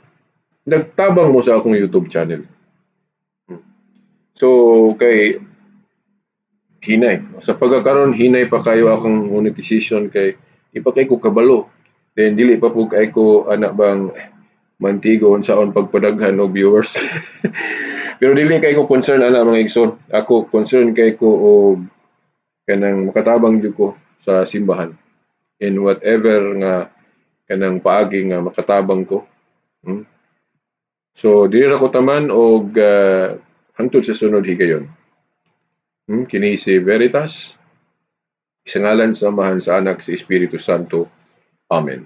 nagtabang mo sa akong YouTube channel. So kay hinay sa pagkakaron, hinay pa kayo akong monetization kay di pa kay ko kabalo. Then dili pa pud kay ko ana bang mantigo unsaon pagpadaghan og viewers. Pero dili kay ko concern ana, mga igsoon. Ako concern kay ko og kanang makatabang jud ko sa simbahan in whatever nga kanang paagi nga makatabang ko. So diri ra ko taman og hangtod sa sunod higayon. Kini si Veritas. Sa ngalan sa Amahan, sa Anak, sa Espiritu Santo. Amen.